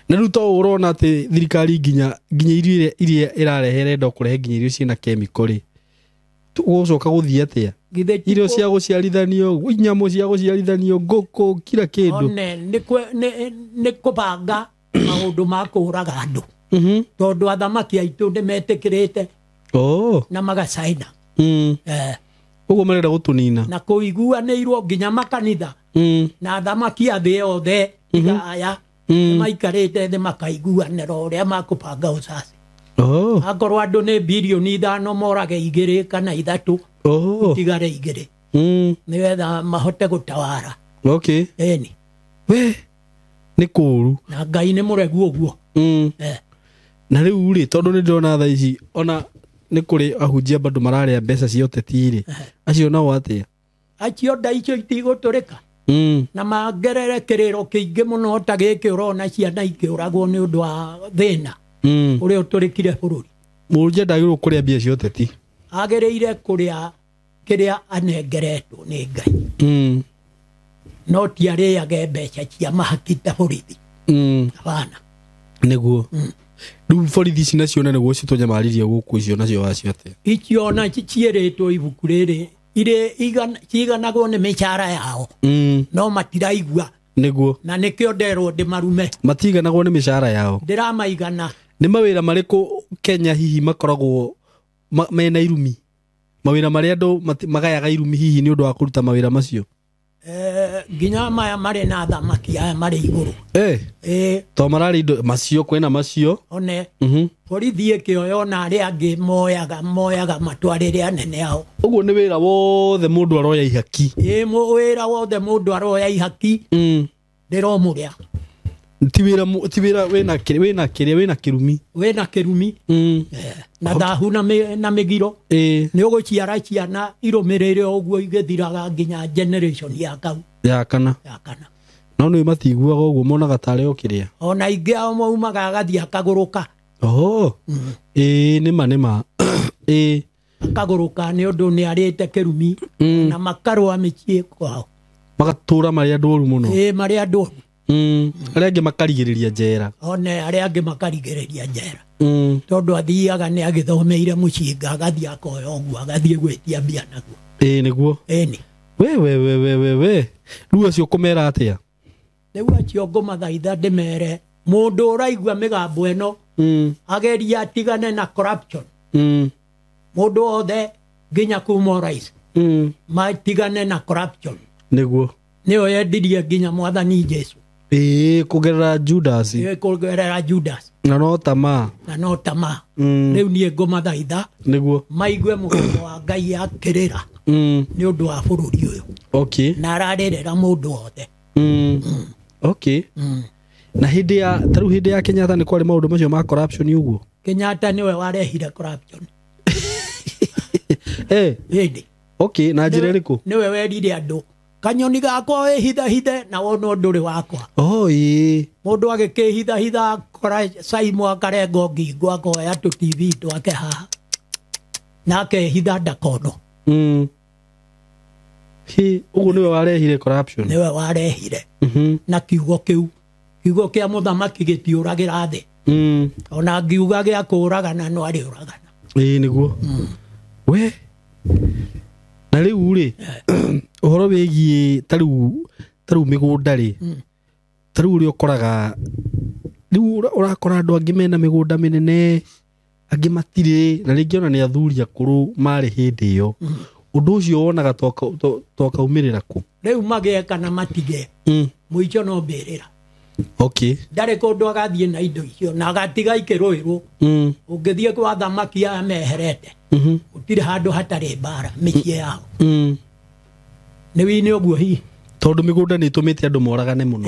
Na rĩu to ũrona atĩ thirikari nginya irio iria ĩrarehe ĩrenda kũrehe nginya irio ciĩna chemical rĩ. Ũgũcoka gũthiĩ atĩa? Irio cia gũciarithanio, nyamũ cia gũciarithanio, ngũkũ, kila kĩndũ. One nĩ kũbanga maũndũ ma kũũraga andũ. Tondũ athamaki aitũ nĩ metĩkĩrĩte na magacaina. Ũguo marenda gũtũnina. Na kũiguanĩirwo nginya makanitha na athamaki a thĩ yothe tiga aya maikarĩte thĩ makaiguanĩra ũrĩa makũbanga ũcaci. Akorwo andũ nĩ birioni 5 morage 2 kana 3 tigare 2 nĩgetha mahote gũtawara. Okay. Ĩni. We nĩ kũũru. Na Ngai nĩ mũregu ũguo. Na rĩu rĩ tondũ nĩ ndĩrona thaa ici ona nĩ kũrĩ ahunjia bado mararĩa mbeca cia ũteti rĩ, acio nao atĩa? Acio nda icio itigũtũrĩka. Na mangerere kĩrĩro kĩingĩ mũno ta gĩkĩ ũrona ciana ikĩũragwo nĩ ũndũ wa thĩna ũrĩa ũtũrĩkire bũrũri. Mũhunjia ndagĩrĩirwo kũrĩa mbia cia ũteti. Agĩrĩire kũrĩa kĩrĩa anengeretwo nĩ Ngai. No ti arĩage mbeca cia mahaki ta borithi. Hapana. Nĩguo. Rĩu borithi ici nacio na nĩguo citũnyamaririe gũkũ icio nacio wacio atĩa? Icio ona ciĩrĩtwo ibuku rĩrĩ irĩ ciiganagwo nĩ mĩcara yao. No matiraigua. Nĩguo. Na nĩkĩo nderwo ndĩmarume. Matiiganagwo nĩ mĩcara yao. Ndĩramaigana. Nĩ mawĩra marĩkũ Kenya hihi makoragwo mena irumi mawĩra marĩa andũ magayaga irumi hihi nĩ ũndũ wa kũruta mawĩra macio? Nginya maya marĩ na thamaki aya marĩ igũrũ. To mararĩ indo macio kwĩna macio. One borithi ĩkĩoya ona arĩa angĩ moyaga matwarĩre anene ao. Ũguo nĩ wĩra wothe mũndũ aroya ihaki. Wĩra wothe mũndũ aroya ihaki. Ndĩromũrĩa. Ti wĩra wĩna kĩrĩa wĩna kĩrumi. Wĩna kĩrumi. Na thahu na mĩgiro. Nĩ ũgũciara ciana irũmĩrĩire ũguo igĩthiraga nginya generation ya kau. Ya kana. No nĩ matiguaga ũguo monaga tarĩ o kĩrĩa. Ona ingĩ ao maumaga agathiĩ akagũrũka. Oho. Nĩma nĩma. Akagũrũka nĩ ũndũ nĩ arĩte kĩrumi. Na makarũa mĩciĩ kwao. Magatũra marĩ andũ oru mũno. Marĩ andũ oru. Arĩa angĩ makarigĩrĩria njera. One arĩa angĩ makarigĩrĩria njera. Tondũ athiaga nĩ agĩthomeire mũcinga agathiĩ akoya ũguo agathiĩ gwĩtia mbia naguo. Nĩguo. Ĩni. We. Rĩu acio ũkũmera atĩa? Rĩu acio ngũmathaitha ndĩmere mũndũ ũraigua mĩgambo ĩno ageria atigane na corruption. Mũndũ wothe nginya kuma ũrais matigane na corruption. Nĩguo. Nĩyo yendirie nginya mwathani Jesu. Kũgerera Judas. Kũgerera Judas. Na no tamaa. Rĩu niĩ ngũmathaitha. Nĩguo. Maigue mũgambo wa Ngai akĩrĩra. Nĩ ũndũ wa bũrũri ũyũ. Okay. Na ararĩrĩra mũndũ wothe. Okay. Na hĩndĩ ya tarĩu hĩndĩ ya Kenyatta nĩ kwarĩ maũndũ macio ma corruption ũguo? Kenyatta nĩwe warehire corruption. Hĩndĩ. Okay, na njĩra ĩrĩkũ? Nĩwe werire andũ kanyoni gakwa wĩhithahithe na wona ũndũ ũrĩ wakwa. Mũndũ agĩkĩhithahitha akora Saimo akarengo ngingo akoya tũ TV twake haha na akehitha ndakonwo. Ũguo nĩwe warehire corruption. Nĩwe warehire. Na kiugo kĩu kiugo kĩa mũthamaki gĩtiũragĩra thĩ. Ona ngiuga gĩa kũũragana no arĩũragana. Nĩguo. We na rĩu rĩ ũhoro wĩgiĩ tarĩu mĩgũnda rĩ tarĩu ũrĩa ũkoraga rĩu ũrakora andũ angĩ mena mĩgũnda mĩnene angĩ matirĩ na rĩngĩ ona nĩ athuri akũrũ marĩ hĩndĩ ĩyo. Ũndũ ũcio wonaga tokaumĩrĩra kũ? Rĩu magĩe kana matige mũico no mbĩrĩra. Okay. Ndarĩ kũndũ agathiĩ na indo icio na agatiga ikĩrũĩrwo. Ũngĩthiĩ kwa thamaki aya meherete gũtirĩ handũ hatarĩ mbara mĩciĩ yao. Nĩ wĩinĩ ũguo hihi tondũ mĩgũnda nĩ ĩtũmĩte andũ moragane mũno.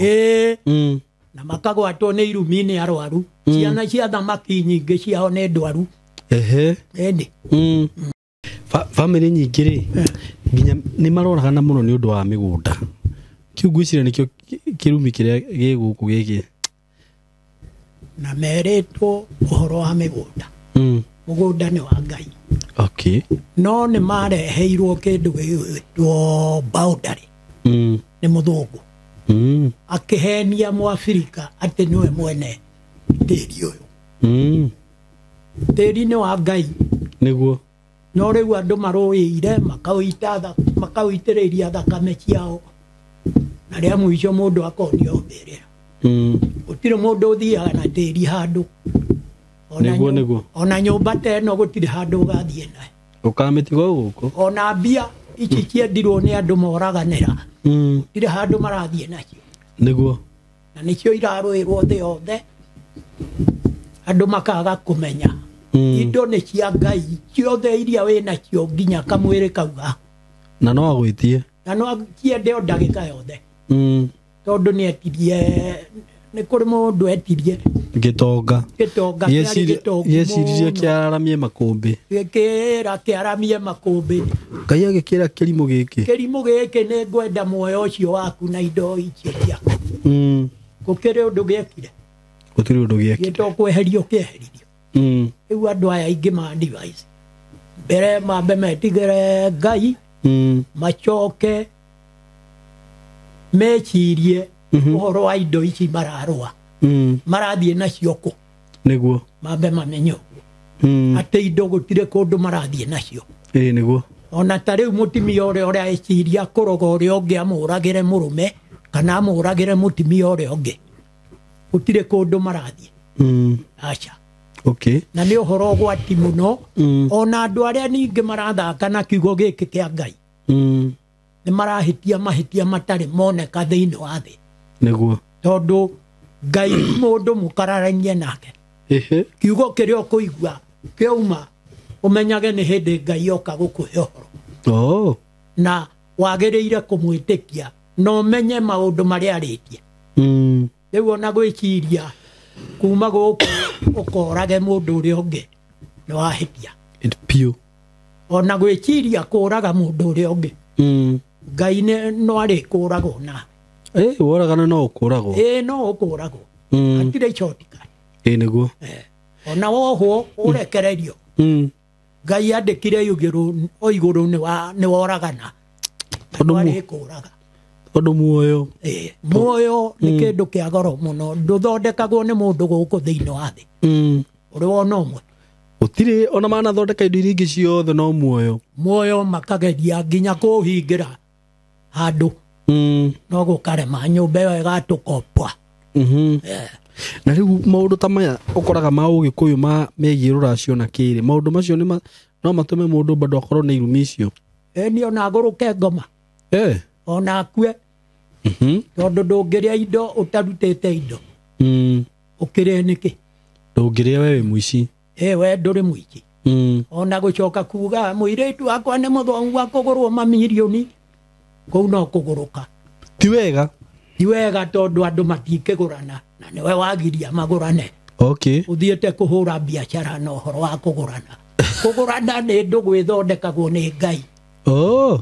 Na makagwatwo nĩ irumi nĩ arwaru. Ciana cia thamaki nyingĩ ciao nĩ ndwaru. Ĩni. Bamĩrĩ nyingĩ rĩ nginya nĩ maroragana mũno nĩ ũndũ wa mĩgũnda. Kĩu ngwĩciria nĩkĩo kĩrumi kĩrĩa gĩ gũkũ gĩkĩ. Na merĩtwo ũhoro wa mĩgũnda. Mũgũnda nĩ wa Ngai. Okay. No nĩ mareheirwo kĩndũ gĩgwĩtwo boundary. Nĩ mũthũngũ. Akĩhenia Mũabirika atĩ nĩwe mwene tĩri ũyũ. Tĩri nĩ wa Ngai. Nĩguo. No rĩu andũ marũĩire makaũitĩrĩria thakame ciao. Na rĩa mũico mũndũ akonio mbĩrĩra. Gũtirĩ mũndũ ũthiaga na tĩri handũ. Nĩguo. Ona nyũmba ta ĩno gũtirĩ handũ ũgathiĩ nayo. Ũkamĩtiga gũkũ. Ona mbia ici ciendirwo nĩ andũ moraganĩra. Gũtirĩ handũ marathiĩ nacio. Nĩguo. Na nĩcio irarũĩrwo thĩ yothe. Andũ makaga kũmenya. Indo nĩ cia Ngai ciothe iria wĩ nacio nginya kamwĩrĩ kau gaku. Na no agwĩtie. Na no ciende o ndagĩka yothe. Tondũ nĩ etirie nĩ kũrĩ mũndũ etirie gĩtonga. Gĩtonga kĩarĩ gĩtongu. Gĩeciririe kĩararamie makũmbĩ. Gĩkĩra kĩaramie makũmbĩ. Ngai agĩkĩra kĩrimũ gĩkĩ. Kĩrimũ gĩkĩ nĩ ngwenda muoyo ũcio waku na indo icio ciaku. Gũkĩrĩ ũndũ gĩekire. Gũtirĩ ũndũ gĩekire. Gĩtokweherio kĩeheririo. Rĩu andũ aya aingĩ ma device. Mbere mambe metigĩre Ngai. Macoke mecirie ũhoro wa indo ici mararũa. Marathiĩ nacio kũ? Nĩguo. Mambe mamenye ũguo. Atĩ indo gũtirĩ kũndũ marathiĩ nacio. Nĩguo. Ona ta rĩu mũtumia ũrĩa ũreciria kũroga ũrĩa ũngĩ amũragĩre mũrũme kana amũragĩre mũtumia ũrĩa ũngĩ. Gũtirĩ kũndũ marathiĩ. Aca. Okay. Na nĩ ũhoro ũgwati mũno. Ona andũ arĩa ningĩ marathaka na kiugo gĩkĩ kĩa Ngai nĩ marahĩtia mahĩtia matarĩ moneka thĩinĩ wa thĩ. Nĩguo. Tondũ Ngai mũndũ mũkararanie nake. Kiugo kĩrĩa ũkũigua kĩauma ũmenyage nĩ hĩndĩ Ngai oka gũkũhe ũhoro. Oh. Na wagĩrĩire kũmwĩtĩkia na ũmenye maũndũ marĩa arĩtie. Rĩu ona gwĩciria kuma gũkũ ũkorage mũndũ ũrĩa ũngĩ nĩ wahĩtia. Piũ. Ona gwĩciria kũraga mũndũ ũrĩa ũngĩ Ngai no arĩkũragwo nawe. Woragana no ũkũragwo. No ũkũragwo. Hatirĩ shortcut. Nĩguo. Ona wohwo ũrekererio. Ngai andĩkire o igũrũ nĩ woragana. Tondũ arĩkũraga. Tondũ muoyo. Muoyo nĩ kĩndũ kĩa goro mũno, ndũthondekagwo nĩ mũndũ gũkũ thĩinĩ wa thĩ. Ũrĩ wona ũmwe. Gũtirĩ ona manathondeka indo iria ingĩ ciothe no muoyo. Muoyo makageria nginya kũũhingĩra handũ. No gũkarema nyũmba ĩyo ĩgatũkopwa. Na rĩu maũndũ ta maya ũkoraga ma ũgĩkũyũ ma megiĩ rũracio na kĩrĩ, maũndũ macio no matũme mũndũ bado akorwo na irumi icio. Ĩni ona agũrũke ngoma. Ona akue. Tondũ ndũngĩrĩa indo ũtarutĩte indo. Ũkĩrĩe nĩkĩ? Ndũngĩrĩa we wĩ mũici. We ndũrĩ mũici. Ona gũcoka kuga mũirĩtu wakwa nĩ mũthomu wa kũgũrwo mamirioni, kũu no kũgũrũka. Ti wega. Ti wega tondũ andũ matingĩgũrana na nĩwe wagiria magũrane. Okay. Ũthiĩte kũhũra biacara na ũhoro wa kũgũrana. Kũgũrana nĩ ndũgũ ĩthondekagwo nĩ Ngai. Oh.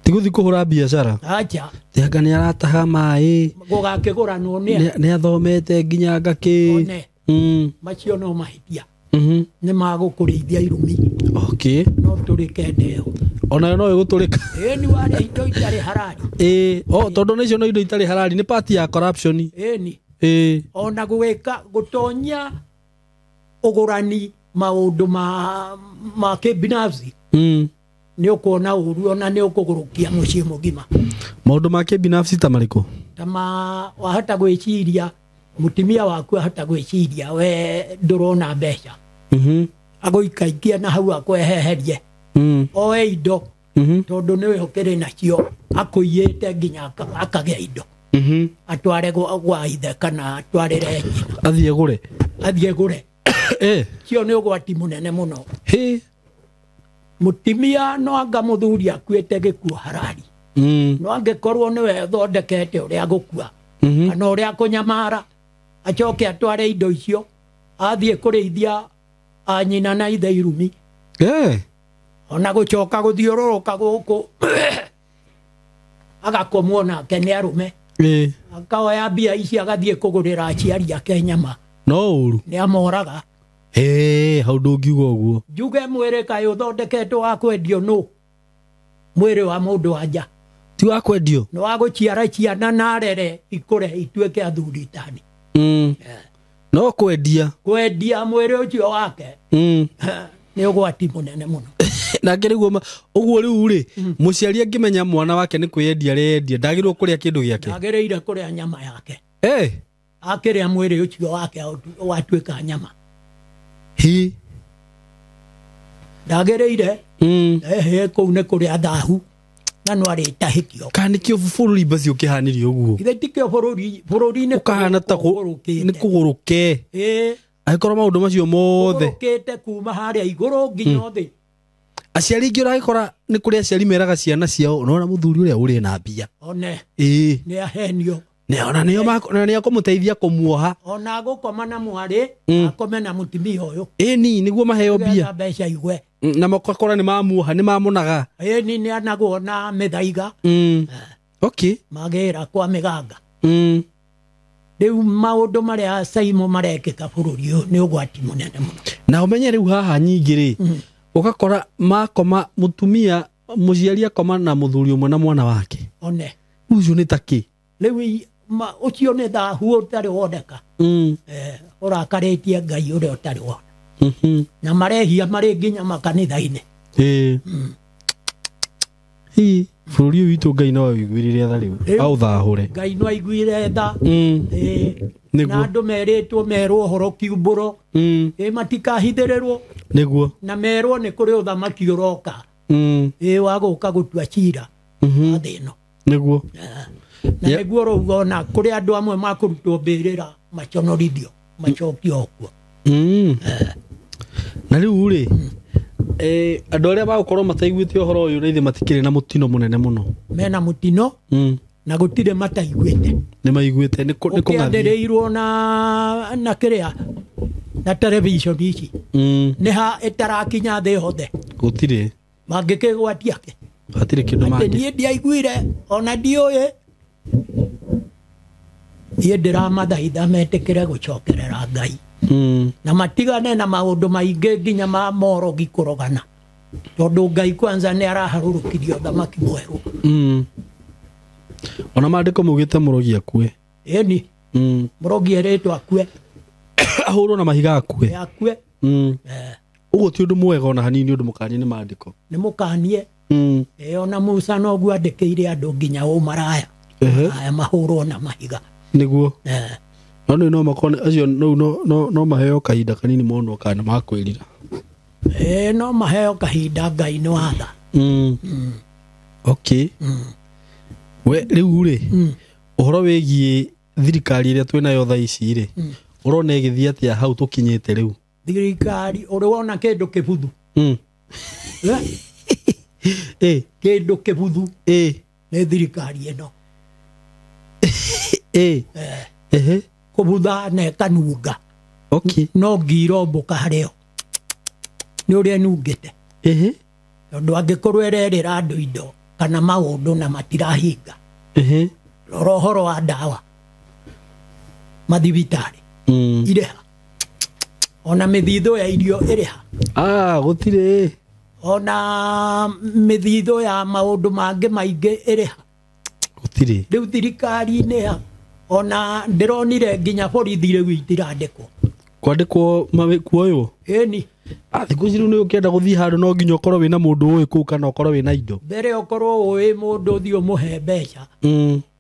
Ti gũthiĩ kũhũra biacara. Acha. Anga nĩ arataha maĩ. Gũgakĩgũranwo nĩ nĩ athomete nginya ngakĩ. One. Macio no mahĩtia. Nĩ magũkũrĩithia irumi. Okay. No tũrĩke ndeo. Onayo no ĩgũtũrĩka. Ĩni warĩa indo itarĩ harari. Oh, tondũ nĩcio no indo itarĩ harari nĩ part ya corruption. Ĩni. Ona gwĩka gũtonya ũgũrani maũndũ ma kĩbinafsi. Nĩ ũkuona ũru ona nĩ ũkũgũrũkia mũciĩ mũgima. Maũndũ ma kĩbinafsi ta marĩkũ? Ta ma wahota gwĩciria mũtumia waku ahota gwĩciria we ndũrona mbeca. Agũikaikie na hau akweheherie. Oe indo. Tondũ nĩwe ũkĩrĩ nacio akũiyĩte nginya akagĩa indo. Atware gwa ithe kana atwarĩre nyina. Athiĩ agũre. Athiĩ agũre. Cio nĩ ũgwati mũnene mũno. Mũtumia no anga mũthuri akuĩte gĩkuo harari. No angĩkorwo nĩwe ũthondekete ũrĩa gũkua kana ũrĩa kũnyamara, acoke atware indo icio athiĩ kũrĩithia anyina na ithe irumi. Ona gũcoka gũthiũrũrũka gũkũ agakomwo nake nĩ arũme. Akaoya mbia ici agathiĩ kũgũrĩra aciari ake nyama. No ũru. Nĩ amoraga. Hau ndũngiuga ũguo. Njuge mwĩrĩ kaĩ ũthondeketwo wa kwendio nũ? Mwĩrĩ wa mũndũ wa nja. Ti wa kwendio? Nĩ wa gũciara ciana na arere ikũre ituĩke athuri tani. No kwendia. Kwendia mwĩrĩ ũcio wake. Nĩ ũgwati mũnene mũno. Nake rĩu ũguo rĩu rĩ, mũciari angĩmenya mwana wake nĩ kwĩyendia areyendia, ndagĩrĩirwo kũrĩa kĩndũ gĩake. Ndagĩrĩire kũrĩa nyama yake. Akĩrĩa mwĩrĩ ũcio wake watuĩka nyama. Hi. Ndagĩrĩire. Kũu nĩ kũrĩa thahu na no arĩtahĩkio. Kana nĩkĩo bũrũri baci ũkĩhanirie ũguo? Githĩ tikĩo bũrũri nĩ ũkahana ta nĩ kũgũrũke. Angĩkorwo maũndũ macio mothe kũgũrũkĩte kuma harĩa igũrũ nginya thĩ. Aciari aingĩ ũragĩkora nĩ kũrĩ aciari meraga ciana ciao ũrona mũthuri ũrĩa ũrĩ na mbia. One. Nĩ ahenio. Ona nĩ akũmũteithia kũmuoha. Ona gũkoma na mwarĩ, akome na mũtumia ũyũ. Ĩni nĩguo maheo mbia. Mbeca igwe. Na makakora nĩ mamuoha, nĩ mamunaga. Ĩni nĩ anagwo na mĩthaiga. Okay. Magĩra kwa mĩganga. Rĩu maũndũ marĩa Saimo marekĩka bũrũri ũyũ nĩ ũgwati mũnene mũno. Na ũmenye rĩu haha nyingĩ rĩ, ũgakora makoma mũtumia mũciari akoma na mũthuri ũmwe na mwana wake. One. Ũcio nĩ ta kĩ? Rĩu ũcio nĩ thahu ũtarĩ woneka. Ũrakarĩtie Ngai ũrĩa ũtarĩ wona. Na marehia marĩ nginya makanitha-inĩ. Bũrũri ũyũ witũ Ngai no aũiguĩrĩre tha rĩu. Aũthahũre. Ngai no aiguire tha. Na andũ merĩtwo merwo ũhoro kiumbũro. Ĩ matikahithĩrĩrwo. Nĩguo. Na merwo nĩ kũrĩ ũthamaki ũroka. Ĩ wa gũka gũtua cira. Thĩ ĩno. Nĩguo. Na nĩguo rũuga ona kũrĩ andũ amwe makũrutwo mbĩrĩra maconorithio macokio kuo. Na rĩu rĩ andũ arĩa bagũkorwo mataiguĩte ũhoro ũyũ na ithe matikĩrĩ na mũtino mũnene mũno. Mena mũtino. Na gũtirĩ mataiguĩte. Nĩ maiguĩte nĩ kũng'athia. Ũkĩanĩrĩirwo na kĩrĩa na television ici. Nĩ ha ĩtarakinya thĩ yothe. Gũtirĩ. Mangĩkĩgwatia kĩ? Hatirĩ kĩndũ mangĩ. Niĩ ndiaiguire ona ndiũĩ. Niĩ ndĩramathaitha metĩkĩre gũcokerera Ngai. Na matigane na maũndũ maingĩ nginya ma morogi kũrogana. Tondũ Ngai kwanza nĩ araharũrũkirie ũthamaki mwerũ. Ona maandĩko maugĩte mũrogi akue. Ĩni. Mũrogi erĩtwo akue. Ahũrwo na mahiga akue. Akue. Ũguo ti ũndũ mwega ona hanini ũndũ mũkanie nĩ maandĩko. Nĩ mũkanie. Ona Musa noguo andĩkĩire andũ nginya ũmaraya. Aya mahũrwo na mahiga. Nĩguo. No nĩ no makone acio no maheo kahinda kanini monwo kana makwĩrira. No maheo kahinda Ngai nĩ watha. Okay. We rĩu rĩ ũhoro wĩgiĩ thirikari ĩrĩa twĩnayo thaa ici rĩ ũrona ĩgĩthiĩ atĩa hau tũkinyĩte rĩu? Thirikari ũrĩ wona kĩndũ kĩbuthu? Kĩndũ kĩbuthu nĩ thirikari ĩno. Kũbutha na ĩkanunga. Okay. No ngiromboka harĩo nĩ ũrĩa ĩnungĩte. Tondũ angĩkorwo ĩrerĩra andũ indo kana maũndũ na matirahinga. Rora ũhoro wa ndawa mathibitarĩ irĩha. Ona mĩthithũ ya irio ĩrĩha. Gũtirĩ. Ona mĩthithũ ya maũndũ mangĩ maingĩ ĩrĩha. Gũtirĩ. Rĩu thirikari-inĩ ona ndĩronire nginya borithi rĩu itirandĩkwo. Kwandĩkwo kuoywo? Ĩni. Thikũ ici rĩu nĩ ũkĩenda gũthiĩ handũ no nginya ũkorwo wĩna mũndũ ũĩ kũu kana ũkorwo wĩna indo. Mbere ũkorwo ũĩ mũndũ ũthiĩ ũmũhe mbeca.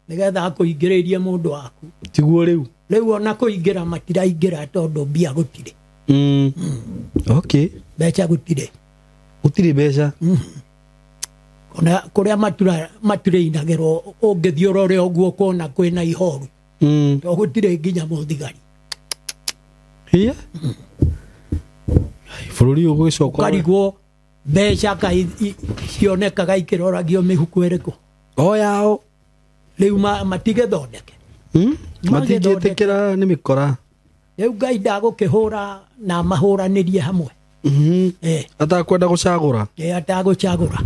Nĩgetha akũingĩrĩrie mũndũ waku. Tiguo rĩu. Rĩu ona kũingĩra matiraingĩra tondũ mbia gũtirĩ. Okay. Mbeca gũtirĩ. Gũtirĩ mbeca. Ona kũrĩa maturĩinagĩrwo ũngĩthiĩ ũrore ũguo ũkona kwĩna ihoru. To gũtirĩ nginya mũthigari. Iya? Bũrũri ũyũ gũgĩcoka ũkarigwo mbeca kaĩ cionekaga ikĩroragio mĩhuko ĩrĩkũ. O yao. Rĩu matigĩthondeke. Matingĩtĩkĩra nĩ mĩkora. Rĩu Ngai ndagũkĩhũra na mahũranĩrie hamwe. Atakwenda gũcagũra. Atagũcagũra.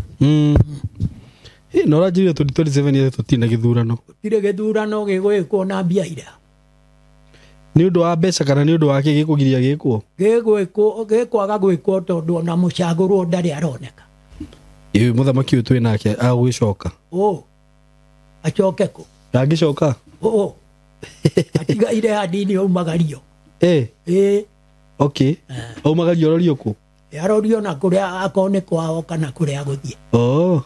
Na ũranjĩrire 2027 tũtirĩ na gĩthurano. Gũtirĩ gĩthurano gĩgwĩkwo na mbia iria. Nĩ ũndũ wa mbeca kana nĩ ũndũ wa kĩ gĩkũgiria gĩkwo? Gĩgwĩkwo gĩkwaga gwĩkwo tondũ ona mũcagũrwo ndarĩ aroneka. Ĩ mũthamaki ũyũ twĩ nake agũgĩcoka. Acoke kũ? Ndangĩcoka? Atigaire hanini aumagario. Okay. Aumagario arorio kũ? Arorio na kũrĩa akorwo nĩ kwao kana kũrĩa agũthiĩ.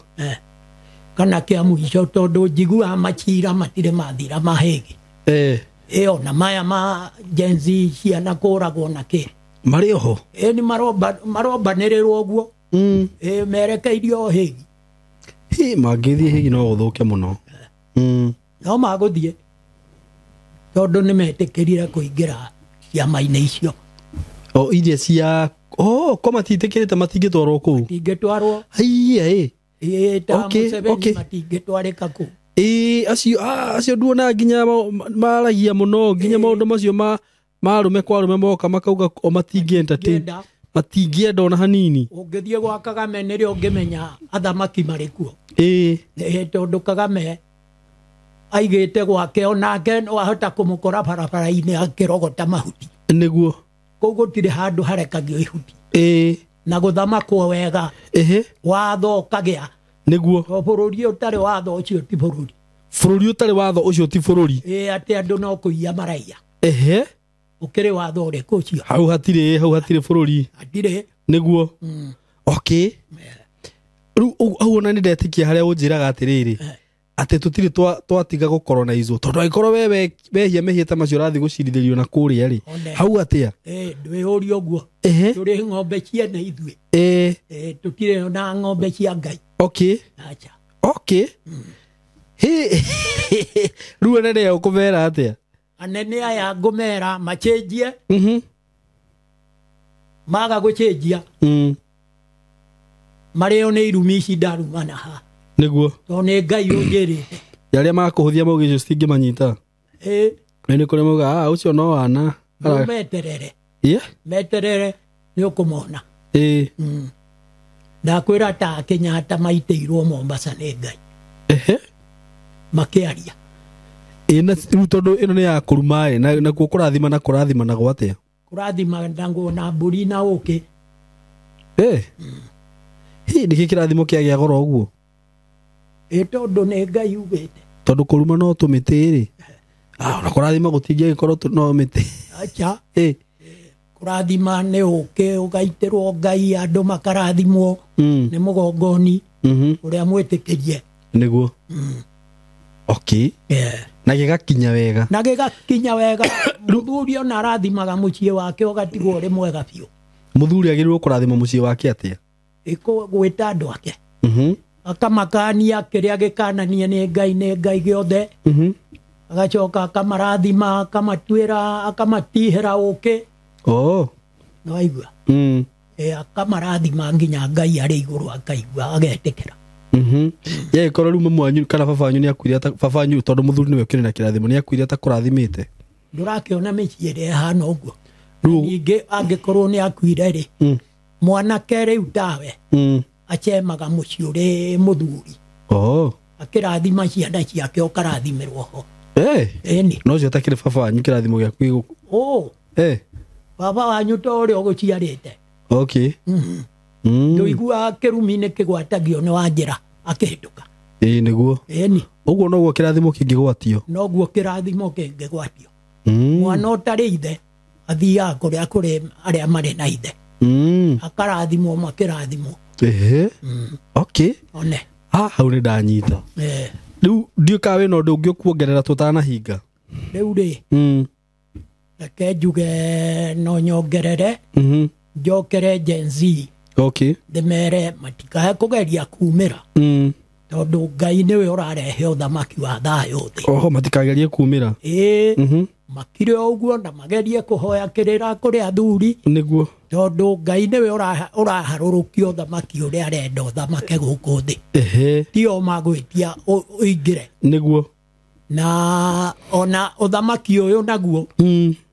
Kana kĩa mũico tondũ njiguaga macira matirĩ mathira mahĩgĩ. Ĩyo na maya ma Gen Z ciana kũragwo na kĩ. Marĩ oho? Nĩ marombanĩrĩrwo ũguo. Merekeirio hĩgi. Mangĩthiĩ hĩgi no gũthũke mũno. No magũthiĩ tondũ nĩ metĩkĩrire kũingĩra ciama-inĩ icio. O iria cia ko matiĩtĩkĩrĩte matingĩtwarwo kũu. Matingĩtwarwo. Haiya Ta Museveni matingĩtwarĩka kũu. Acio nduona nginya maragia mũno nginya maũndũ macio ma arũme kwa arũme moka makauga o matingĩ entertain. Matingĩenda ona hanini. Ũngĩthiĩ gwa Kagame nĩrĩo ũngĩmenya athamaki marĩ kuo. Tondũ Kagame aigĩte gwake onake wahota kũmũkora barabara-inĩ akĩrogota mahuti. Nĩguo. Kũu gũtirĩ handũ harekagio ihuti. Na gũthamakwo wega. Watho ũkagĩa. Nĩguo. To bũrũri ũtarĩ watho ũcio ti bũrũri. Bũrũri ũtarĩ watho ũcio ti bũrũri. Atĩ andũ no kũiya maraiya. Ũkĩrĩ watho ũrĩkũ ũcio? Hau hatirĩ bũrũri. Hatirĩ. Nĩguo. Okay. Rĩu hau ona nĩ ndetĩkia harĩa ũnjĩraga atĩrĩrĩ. Atĩ tũtirĩ twatiga gũcolonize tondũ angĩkorwo we wehia mehia ta macio ũrathiĩ gũcirithĩrio na kũrĩa rĩ, hau atĩa? Ndwĩyũrie ũguo. Tũrĩ ng'ombe ciene ithuĩ. Tũtirĩ na ng'ombe cia Ngai. Okay. Acha. Okay. Rĩu anene aya ũkũmera atĩa? Anene aya ngũmera machenjie. Maga gũchenjia. Marĩo nĩ irumi ici ndarumana haha. Nĩguo. Tondũ nĩ Ngai ũnjĩrĩte. Arĩa makũhũthia mauge icio citingĩmanyita. Nĩ kũrĩa mauga ũcio no wana. Meterere. Yeah. Meterere nĩ ũkũmona. Ndakwĩra ta Kenyatta maitĩirwo Mombasa nĩ Ngai. Makĩaria. Na rĩu tondũ ĩno nĩ ya kũruma ĩ, nakuo kũrathima na kũrathima nagwo atĩa? Kũrathima nagwo na mbũri na ũkĩ. Hi nĩkĩ kĩrathimo kĩagĩa goro ũguo? Tondũ nĩ Ngai ugĩte. Tondũ kũruma no tũmĩtĩ rĩ. Ona kũrathima gũtingĩgĩkorwo no mĩtĩ. Acha. Kũrathima nĩ ũkĩ ũgaitĩrwo Ngai andũ makarathimwo nĩ mũgongoni ũrĩa mwĩtĩkĩrie. Nĩguo. Okay. Na gĩgakinya wega. Na gĩgakinya wega. Mũthuri ona arathimaga mũciĩ wake ũgatigwo ũrĩ mwega biũ. Mũthuri agĩrĩirwo kũrathima mũciĩ wake atĩa? Gwĩta andũ ake. Akamakania kĩrĩa gĩkananie nĩ Ngai nĩ Ngai gĩothe. Agacoka akamarathima akamatuĩra akamatihĩra ũkĩ. Nĩwaigua? Akamarathima nginya Ngai arĩ igũrũ akaigua agetĩkĩra. Yagĩkorwo rĩu mamu wanyu kana baba wanyu nĩakuire baba wanyu tondũ mũthuri nĩwe ũkĩrĩ na kĩrathimo nĩakuire atakũrathimĩte. Ndũrakĩona mĩciĩ ĩrĩa ĩhana ũguo. Ningĩ angĩkorwo nĩakuire rĩ, mwanake rĩu tawe achemaga mũciĩ ũrĩ mũthuri. Akĩrathima ciana ciake ũkarathimĩrwo ho. Ĩni. No ũcio atakĩrĩ baba wanyu kĩrathimo gĩaku gĩgũkũ. Baba wanyu to ũrĩa ũgũciarĩte. Okay. Ndũiguaga kĩrumi nĩ kĩgwatagio nĩ Wanjĩra akĩhĩtũka. Nĩguo. Ĩni. Ũguo noguo kĩrathimo kĩngĩgwatio. Noguo kĩrathimo kĩngĩgwatio. Mwana ũtarĩ ithe athiaga kũrĩa kũrĩ arĩa marĩ na ithe. Akarathimwo makĩrathimwo. Okay. One. Hau nĩ ndanyita. Rĩu ndiũĩ kana wĩna ũndũ ũngĩ ũkuongerera tũtanahinga. Rĩu rĩ, reke njuge no nyongerere, njokere Gen Z. Okay. Ndĩmere matikae kũgeria kumĩra. Tondũ Ngai nĩwe ũrarehe ũthamaki wa thayũ thĩ. Oho matikagerie kumĩra. Makire o ũguo na magerie kũhoya kĩrĩra kũrĩ athuri. Nĩguo. Tondũ Ngai nĩwe ũraharũrũkia ũthamaki ũrĩa arenda ũthamake gũkũ thĩ. Ti o magwĩtia ũingĩre. Nĩguo. Na ona ũthamaki ũyũ naguo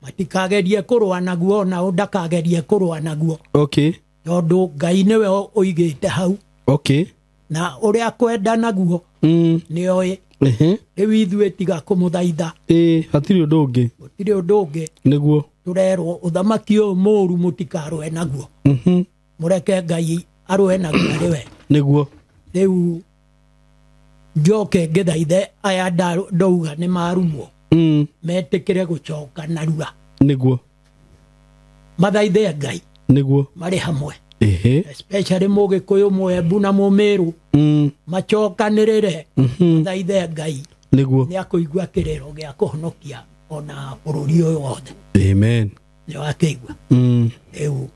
matikagerie kũrũa naguo ona ndakagerie kũrũa naguo. Okay. Tondũ Ngai nĩwe ũigĩte hau. Okay. Na ũrĩa kwenda naguo nĩoĩ. Rĩu ithuĩ tiga kũmũthaitha. Hatirĩ ũndũ ũngĩ. Gũtirĩ ũndũ ũngĩ. Nĩguo. Tũrerwo ũthamaki ũyũ mũũru mũtikarũe naguo. Mũreke Ngai arũe naguo arĩ we. Nĩguo. Rĩu njoke ngĩthaithe aya ndauga nĩ marumwo. Metĩkĩre gũcoka narua. Nĩguo. Mathaithe Ngai. Nĩguo. Marĩ hamwe. Especially Mũgĩkũyũ, Mũembu na Mũmĩrũ. Macokanĩrĩre. Mathaithe Ngai. Nĩguo. Nĩ akũigua kĩrĩro gĩa kũhonokia ona bũrũri ũyũ wothe. Amen. Nĩ wakĩigua. Rĩu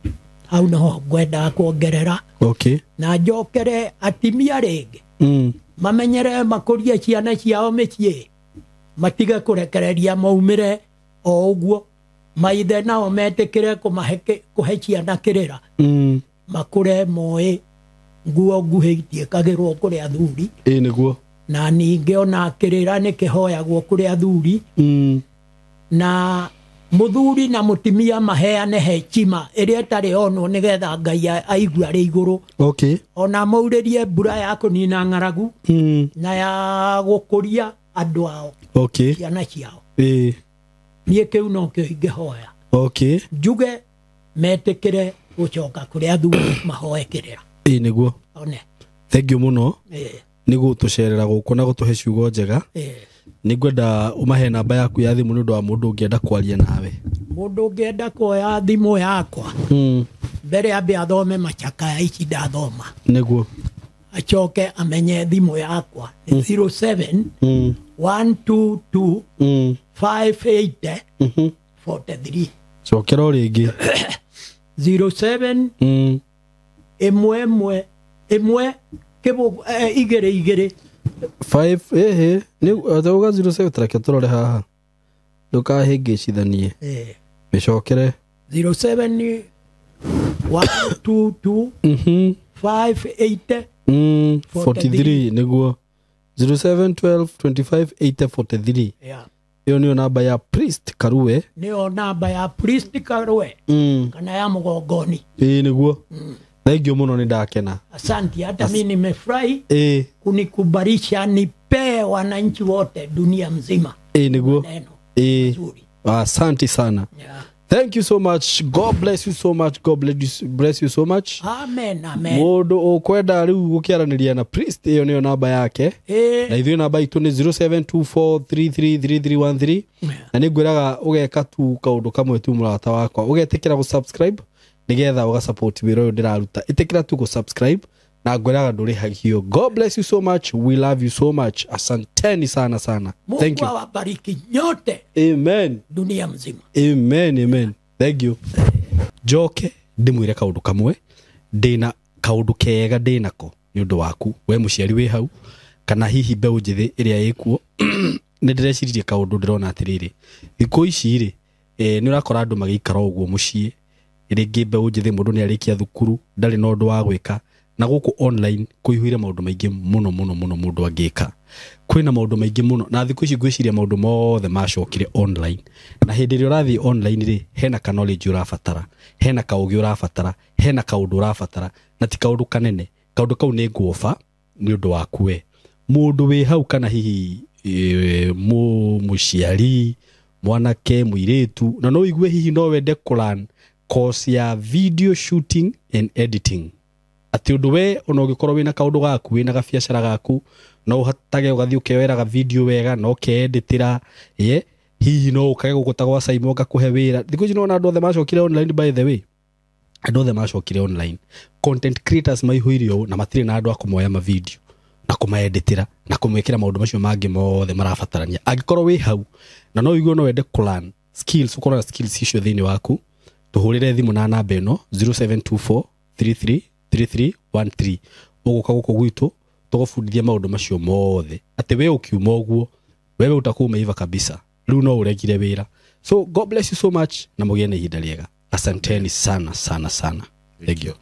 hau noho ngwendaga kuongerera. Okay. Na njokere atimia rĩngĩ. Mamenyere makũrie ciana ciao mĩciĩ. Matige kũrekereria maumĩre o ũguo. Maithe nao metĩkĩre kũhe ciana kĩrĩra. Makũre moĩ nguo nguhĩ itiĩkagĩrwo kũrĩ athuri. Nĩguo. Na ningĩ ona kĩrĩra nĩ kĩhoyagwo kũrĩ athuri. Na mũthuri na mũtimia maheane heshima ĩrĩa ĩtarĩ onwo nĩgetha Ngai aigue arĩ igũrũ. Okay. Ona maurĩrie mbura ya kũnina ng'aragu na ya gũkũria andũ ao. Okay. Ciana ciao. Niĩ kĩu nokĩo ingĩhoya. Okay. Njuge metĩkĩre gũcoka kũrĩ athuri mahoe kĩrĩra. Nĩguo. One. Thank you mũno. Nĩ gũtũcerera gũkũ na gũtũhe ciugo njega. Nĩngwenda ũmahe namba yaku ya thimũ nĩ ũndũ wa mũndũ ũngĩenda kwaria nawe. Mũndũ ũngĩenda kuoya thimũ yakwa. Mbere ambe athome machakaya ici ndathoma. Nĩguo. Acoke amenye thimũ yakwa nĩ 07 122 580 43. Cokera o rĩngĩ. 07 ĩmwe ĩmwe ĩmwe kĩbũgũ igĩrĩ igĩrĩ 5 ehe nĩ atauga 07 tareke tũrore haha ndũkahĩngĩcithanie. Mĩcokere. 07 122 580 43 nĩguo. 07 12 25 80 43. Yeah. Ĩyo nĩyo namba ya Priest Karue. Nĩyo namba ya Priest Karue. Kana ya Mugongoni. Ĩĩ nĩguo. Thank you mũno, nĩ ndakena. Asante, hata mimi nimefurahi kunikubarisha nipee wananchi wote dunia mzima. Ĩĩ nĩguo. Neno. Ĩĩ. Asante sana. Yeah. Thank you so much. God bless you so much. God bless you so much. Amen, amen. Mũndũ ũkwenda rĩu gũkĩaranĩria na Priest, ĩyo nĩyo namba yake. Na ithuĩ namba itũ nĩ 0724333313. Na nĩ ngwĩraga ũgeka tu kaũndũ kamwe tu mũrata wakwa. Ũgetĩkĩra gũ-subscribe nĩgetha ũga-support wĩra ũyũ ndĩraruta. Ĩtĩkĩra tu gũ-subscribe na ngwĩraga ndũrĩhagio. God bless you so much. We love you so much. Asanteni sana sana. Thank you. Mungu awabariki nyote. Amen. Dunia mzima. Amen, amen. Thank you. Njoke ndĩmwĩre kaũndũ kamwe, ndĩna kaũndũ kega ndĩnako nĩ ũndũ waku we mũciari wĩ hau kana hihi mbeũ njĩthĩ ĩrĩa ĩkuo. Nĩ ndĩreciririe kaũndũ ndĩrona atĩrĩrĩ, thikũ ici rĩ nĩ ũrakora andũ magĩikara ũguo mũciĩ, rĩngĩ mbeũ njĩthĩ mũndũ nĩ arĩkia thukuru ndarĩ na ũndũ wa gwĩka, na gũkũ online kũihũire maũndũ maingĩ mũno mũno mũno mũndũ angĩka. Kwĩna maũndũ maingĩ mũno na thikũ ici ngwĩciria maũndũ mothe macokire online, na hĩndĩ ĩrĩa ũrathiĩ online rĩ hena ka knowledge ũrabatara, hena kaũgĩ ũrabatara, hena kaũndũ ũrabatara, na ti kaũndũ kanene. Kaũndũ kau nĩ nguoba nĩ ũndũ waku we mũndũ wĩ hau, kana hihi mũciari, mwanake, mũirĩtu, na no ũigue hihi no wende kũ-learn course ya video shooting and editing, atĩ ũndũ we ona ũngĩkorwo wĩna kaũndũ gaku, wĩna gabiacara gaku, no ũhatage ũgathiĩ ũkeoeraga video wega na ũkeeditĩra, ye hihi no ũkage gũgũta gwa Simon ngakũhe wĩra. Thikũ ici nĩwona andũ othe macokire online, by the way andũ othe macokire online, content creators maihũire ũũ na matirĩ na andũ a kũmoya ma video na kũmaeditĩra na kũmwĩkĩra maũndũ macio mangĩ mothe marabatarania. Angĩkorwo wĩ hau na no ũigue no wende kũ-learn skills, ũkorwo na skills icio thĩinĩ waku, tũhũrĩre thimũ na namba ĩno 0724 33 3313. Ũgũka gũkũ gwitũ tũgũbundithia maũndũ macio mothe, atĩ we ũkiuma ũguo wewe utakuwa umeiva kabisa, rĩu no ũregire wĩra. So God bless you so much na mũgĩe na ihinda rĩega. Asanteni sana sana sana. Thank you.